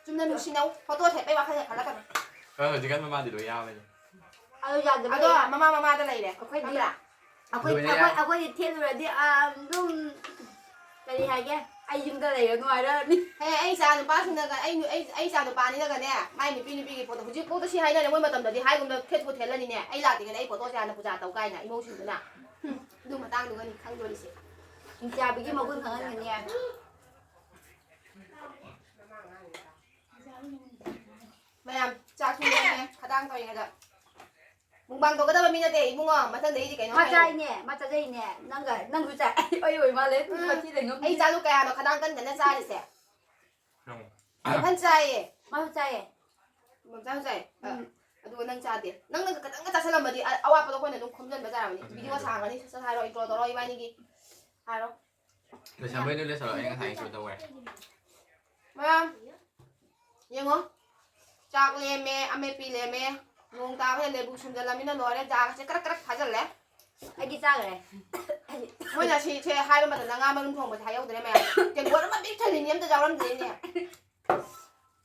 ꯆꯨꯝꯅ ꯅꯨꯡꯁꯤꯅꯧ, ꯐꯣꯇꯣ ꯊꯦꯠꯄꯩ ꯋꯥꯈꯜꯒ ꯈꯜꯂꯛꯀꯅꯨ꯫ ꯍꯣꯏ, ꯍꯧꯖꯤꯛꯀꯥꯟ ꯃꯃꯥꯗꯤ ꯂꯣꯏ ꯌꯥꯕꯅꯤ꯫ ꯑꯗꯨ ꯌꯥꯗꯕ ꯑꯗꯣ ꯂꯩꯌꯦ꯫ ꯃꯃꯥ ꯃꯃꯥꯗ ꯂꯩꯔꯦ꯫ ꯑꯩꯈꯣꯏꯗꯤ ꯈꯪꯕ꯭ꯔꯥ? ꯑꯩꯈꯣꯏ, ꯂꯣꯏꯅ ꯑꯩꯈꯣꯏ, ꯌꯥꯏ꯫ ꯑꯩꯈꯣꯏꯗꯤ ꯊꯦꯠꯂꯨꯔꯗꯤ, ꯑꯥ, ꯑꯗꯨꯝ ꯀꯔꯤ ꯍꯥꯏꯒꯦ? ꯑꯩ ꯌꯨꯝꯗ ꯂꯩꯔꯅꯨ ꯍꯥꯏꯔꯛꯑꯅꯤ꯫ ꯍꯦ, ꯑꯩ ꯏꯆꯥ ꯅꯨꯄꯥꯁꯤꯡꯅꯒ, ꯑꯩ ꯅꯨ-, ꯑꯩ, ꯑꯩ ꯏꯆꯥ ꯅꯨꯄꯥꯅꯤꯅꯒꯅꯦ, ꯃꯥꯏ ꯅꯨꯄꯤ ꯅꯨꯄꯤꯒꯤ ꯐꯣꯇꯣ, ꯍꯧꯖꯤꯛꯐꯥꯎꯗ ꯁꯤ ꯍꯥꯏꯅꯔꯦ, ꯃꯣꯏ ꯃꯇꯝꯗꯗꯤ ꯍꯥꯏꯒꯨꯝꯗ ꯊꯦꯠꯄꯨ ꯊꯦꯠꯂꯅꯤꯅꯦ, ꯑꯩ ꯂꯥꯛꯇ꯭ꯔꯤꯉꯩꯗ ꯑꯩ ꯐꯣꯇꯣꯁꯦ ꯍꯥꯟꯅ ꯄꯨꯖꯥ ꯇꯧ ꯀꯥꯏꯅ ꯏꯃꯧꯁꯤꯡꯗꯨꯅ꯫ ꯍꯨꯝ, ꯑꯗꯨ ꯃꯇꯥꯡꯗꯨꯒꯅꯤ ꯈꯪꯗꯣꯔꯤꯁꯦ꯫ ꯍꯤꯡꯆꯥꯕꯤꯒꯤ ꯃꯒꯨꯟ ꯈꯪꯍꯟꯒꯅꯤ ꯍꯥꯏ꯫ ꯃꯌꯥꯝ, ꯆꯥꯛꯁꯨ ꯂꯦꯝꯃꯦ, ꯈꯗꯥꯡ ꯇꯧꯔꯤꯉꯩꯗ꯫ ꯃꯨꯛꯕꯥꯡ ꯇꯧꯒꯗꯕ ꯃꯤ ꯅꯠꯇꯦ, ꯏꯕꯨꯡꯉꯣ꯫ ꯃꯊꯪꯗꯩꯗꯤ ꯀꯩꯅꯣ ꯃꯥ ꯍꯥꯏꯌꯣ꯫ ꯆꯥꯏꯅꯦ, ꯃꯥ ꯆꯥꯖꯩꯅꯦ꯫ ꯅꯪꯒ, ꯅꯪꯁꯨ ꯆꯥꯏ꯫ ꯑꯩ ꯑꯣꯏ ꯃꯥꯜꯂꯦ꯫ ꯎꯝ꯫ ꯃꯊꯤꯗ ꯉꯝ-, ꯑꯩ ꯆꯥꯗꯨ ꯀꯌꯥꯅꯣ ꯈꯗꯥꯡ ꯀꯟ ꯀꯟꯅ ꯆꯥꯔꯤꯁꯦ? ꯅꯪ꯫ ꯌꯥꯝ ꯀꯟ ꯆꯥꯏꯌꯦ꯫ ꯃꯥꯁꯨ ꯆꯥꯏꯌꯦ꯫ ꯃꯝꯆꯥꯁꯨ ꯆꯥꯏ꯫ ꯑ, ꯎꯝ꯫ ꯑꯗꯨꯒ ꯅꯪ ꯆꯥꯗꯦ꯫ ꯅꯪꯅ ꯈꯤꯇꯪꯒ ꯆꯥꯁꯜꯂꯝꯃꯗꯤ ꯑ-, ꯑꯋꯥꯠꯄꯗꯣ ꯑꯩꯈꯣꯏꯅ ꯑꯗꯨꯝ ꯈꯣꯝꯖꯤꯟꯕ ꯌꯥꯔꯕꯅꯤ꯫ ꯎꯝ꯫ ꯚꯤꯗꯤꯑꯣ ꯁꯥꯡꯉꯅꯤ, ꯁꯠ ꯁꯠ ꯍꯥꯏꯔꯣ, ꯏꯟꯇ꯭ꯔꯣ ꯇꯧꯔꯣ ꯏꯕꯥꯅꯤꯒꯤ꯫ ꯍꯥꯏꯔꯣ꯫ ꯂꯣꯏꯁꯟꯕꯩꯗꯣ ꯂꯣꯏꯁꯜꯂꯣ, ꯑꯩ ꯉꯁꯥꯏ ꯏꯟꯇ꯭ꯔꯣ ꯇꯧꯈ꯭ꯔꯦ꯫ ꯃꯌꯥꯝ, ꯌꯦꯡꯉꯣ꯫ ꯆꯥꯛ ꯂꯦꯝꯃꯦ, ꯑꯃꯦꯠꯄꯤ ꯂꯦꯝꯃꯦ꯫ ꯅꯣꯡ ꯇꯥꯕꯅ ꯂꯦꯕꯨ ꯁꯨꯝꯖꯜꯂꯃꯤꯅ ꯂꯣꯏꯔꯦ, ꯖꯥꯒꯁꯦ ꯀ꯭ꯔꯛ ꯀ꯭ꯔꯛ ꯐꯥꯖꯜꯂꯦ꯫ ꯑꯩꯗꯤ ꯆꯥꯈ꯭ꯔꯦ꯫ ꯃꯣꯏꯅ ꯁꯤ, ꯁꯦ ꯍꯥꯏꯕ ꯃꯇꯝꯗ ꯉꯥ ꯃꯔꯨꯝ ꯊꯣꯡꯕꯁꯦ ꯍꯥꯏꯍꯧꯗ꯭ꯔꯦ ꯃꯌꯥꯝ꯫ ꯇꯦꯡꯀꯣꯠ ꯑꯃ ꯄꯤꯛ ꯊꯜꯂꯤꯅꯤ, ꯑꯝꯇ ꯌꯥꯎꯔꯝꯗ꯭ꯔꯦꯅꯦ꯫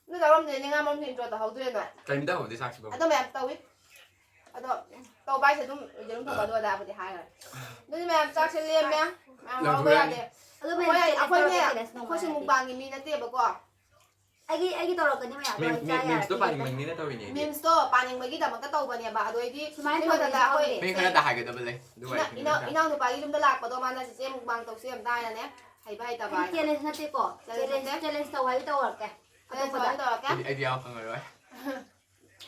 ꯑꯝꯇ ꯌꯥꯎꯔꯝꯗ꯭ꯔꯦꯅꯦ, ꯉꯥ ꯃꯔꯨꯝ intro ꯇꯧꯍꯧꯗ꯭ꯔꯦ ꯅꯣꯏ꯫ ꯀꯔꯤꯝꯇ ꯍꯧꯗꯦ ꯆꯥꯛꯁꯤꯐꯥꯎ꯫ ꯑꯗꯣ ꯃꯌꯥꯝ ꯇꯧꯏ꯫ ꯑꯗꯣ ꯇꯧꯕ ꯍꯥꯏꯁꯦ ꯑꯗꯨꯝ ꯌꯦꯔꯨꯝ ꯊꯣꯡꯕ ꯑꯗꯨ ꯑꯗꯥꯕꯨꯗꯤ ꯍꯥꯏꯈ꯭ꯔꯦ꯫ ꯑꯗꯨꯗꯤ ꯃꯌꯥꯝ ꯆꯥꯛꯁꯦ ꯂꯦꯝꯃꯦ꯫ ꯃꯌꯥꯝ ꯂꯪꯊꯣꯛꯑꯦ꯫ ꯍꯥꯎꯕ ꯌꯥꯗꯦ꯫ ꯑꯗꯣ ꯑꯩꯈꯣꯏ, ꯃꯌꯥꯝ ꯑꯩꯈꯣꯏꯅꯦ, ꯇꯧꯔꯒ ꯑꯩꯈꯣꯏꯁꯨ ꯆꯥ ꯌꯥꯗꯦ꯫ ꯃꯨꯛꯕꯥꯡꯒꯤ ꯃꯤ ꯅꯠꯇꯦꯕꯀꯣ꯫ ꯑꯩꯒꯤ, ꯑꯩꯒꯤ ꯇꯧꯔꯛꯀꯅꯤ ꯃꯌꯥꯝ, ꯃꯤꯝ-, ꯂꯣꯏ ꯆꯥ ꯃꯤꯝꯁꯇꯣ ꯌꯥꯔꯛꯀꯅꯤ꯫ ꯄꯥꯅꯤꯡꯕꯒꯤꯅꯦ ꯇꯧꯔꯤꯅꯦ ꯑꯩꯗꯤ꯫ ꯃꯤꯝꯁꯇꯣ ꯄꯥꯅꯤꯡꯕꯒꯤꯗꯃꯛꯇ ꯇꯧꯕꯅꯦꯕ꯫ ꯑꯗꯣ ꯑꯩꯗꯤ ꯁꯨꯃꯥꯏꯅ ꯁꯤ ꯃꯊꯛꯇ ꯇꯧꯕꯁꯦ ꯑꯩꯈꯣꯏ ꯈꯪꯗꯦ꯫ ꯃꯤ ꯈꯔꯗ ꯍꯥꯏꯒꯗꯕ ꯂꯩ꯫ ꯑꯗꯨ ꯏꯅꯥ-, ꯋꯥꯔꯤ ꯏꯅꯥꯎ-, ꯈꯪꯗꯦ꯫ ꯏꯅꯥꯎꯅꯨꯄꯥꯒꯤ ꯌꯨꯝꯗ ꯂꯥꯛꯄꯗꯣ ꯃꯥꯅ ꯆꯦꯆꯦ ꯃꯨꯛꯕꯥꯡ ꯇꯧꯁꯤ ꯑꯝꯇ ꯍꯥꯏꯅꯅꯦ꯫ ꯍꯩꯕ ꯍꯩꯇꯕ ꯑꯩꯗꯤ ꯍꯥꯏꯅ꯫ Challenge ꯅꯠꯇꯦꯀꯣ꯫ Challenge Challenge, ꯅꯠꯇꯦ꯫ Challenge ꯇꯧ ꯍꯥꯏꯕ ꯇꯧꯔꯛꯀꯦ꯫ Challenge ꯑꯇꯣꯞꯄꯗ꯫ ꯇꯧꯔꯛꯀꯦ꯫ ꯑꯩꯗꯤ, ꯑꯩꯗꯤ ꯌꯥꯎ ꯐꯪꯉꯔꯣꯏ꯫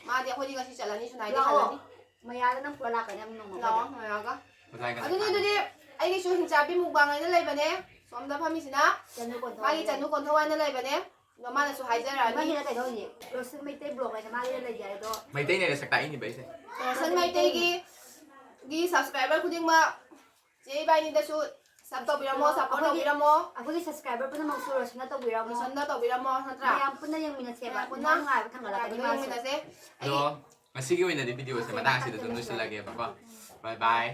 ꯃꯥꯗꯤ ꯑꯩꯈꯣꯏꯗꯤ ꯉꯁꯤ ꯆꯠꯂꯅꯤ, ꯁꯨꯅꯥꯏꯗꯤ ꯂꯥꯛꯑꯣ꯫ ꯍꯜꯂꯅꯤ꯫ ꯃꯌꯥꯗ ꯅꯪ ꯄꯨꯔ ꯂꯥꯛꯀꯅꯤ ꯅꯣꯡꯃ ꯂꯥꯛꯑꯣ, ꯑꯩꯈꯣꯏꯗ꯫ ꯃꯌꯥꯒ꯫ ꯑꯣꯖꯥꯒꯤ ꯑꯗꯨꯗꯤ, ꯀꯅꯥ? ꯑꯗꯨꯗꯤ ꯑꯩꯒꯤꯁꯨ ꯍꯤꯡꯆꯥꯕꯤ ꯃꯨꯛꯕꯥꯡ ꯍꯥꯏꯅ ꯂꯩꯕꯅꯦ꯫ ꯁꯣꯝꯗ ꯐꯝꯃꯤꯁꯤꯅ ꯆꯅꯨ ꯀꯣꯟꯊꯧ ꯃꯥꯒꯤ ꯍꯥꯏꯅ ꯆꯅꯨ ꯂꯩꯕꯅꯦ꯫ ꯀꯣꯟꯊꯧ ꯍꯥꯏꯅ ꯂꯩꯕꯅꯦ꯫ ꯑꯗꯣ ꯃꯥꯅꯁꯨ ꯍꯥꯏꯖꯔꯛꯑꯅꯤ꯫ ꯃꯥꯒꯤꯅ ꯀꯩꯅꯣ ꯍꯧꯖꯤꯛ ꯔꯣꯁꯟ ꯃꯩꯇꯩ ꯕ꯭ꯂꯣꯛ ꯍꯥꯏꯅ ꯃꯥꯒꯤ ꯂꯩꯖꯔꯦ ꯑꯗꯣ꯫ ꯃꯩꯇꯩꯅ ꯁꯛ ꯇꯥꯛꯏꯅꯦꯕ ꯑꯩꯁꯦ꯫ ꯔꯣꯁꯟ ꯃꯩꯇꯩꯒꯤ ꯒꯤ ꯁꯕꯁꯀ꯭ꯔꯥꯏꯕꯔ ꯈꯨꯗꯤꯡꯃꯛ ꯆꯦ ꯏꯕꯥꯅꯤꯗꯁꯨ ꯁꯞ ꯇꯧꯕꯤꯔꯝꯃꯣ, ꯁꯞꯄꯣꯔꯠ ꯑꯩꯈꯣꯏꯒꯤ ꯇꯧꯕꯤꯔꯝꯃꯣ꯫ ꯑꯩꯈꯣꯏꯒꯤ ꯁꯕꯁꯀ꯭ꯔꯥꯏꯕꯔ ꯄꯨꯝꯅꯃꯛꯁꯨ ꯔꯣꯁꯟꯅ ꯇꯧꯕꯤꯔꯝꯃꯣ꯫ ꯔꯣꯁꯟꯗ ꯇꯧꯕꯤꯔꯝꯃꯣ, ꯅꯠꯇ꯭ꯔꯥ? ꯃꯌꯥꯝ ꯄꯨꯟꯅ ꯌꯦꯡꯃꯤꯟꯅꯁꯦꯕ꯫ ꯃꯌꯥꯝ ꯄꯨꯟꯅ ꯅꯨꯡꯉꯥꯏꯕ ꯊꯥꯡꯒꯠꯂꯛꯀꯅꯤ ꯅꯨꯡꯉꯥꯏꯕꯗꯣ ꯃꯥꯁꯨ꯫ ꯌꯦꯡꯃꯤꯟꯅꯁꯦ꯫ ꯑꯗꯣ ꯑꯩ ꯉꯁꯤꯒꯤ ꯑꯣꯏꯅꯗꯤ ꯚꯤꯗꯤꯑꯣꯁꯦ ꯃꯇꯥꯡ ꯑꯁꯤꯗ ꯑꯗꯨꯝ ꯂꯣꯏꯁꯤꯜꯂꯒꯦꯕꯀꯣ꯫ ꯕꯥꯏ ꯕꯥꯏ꯫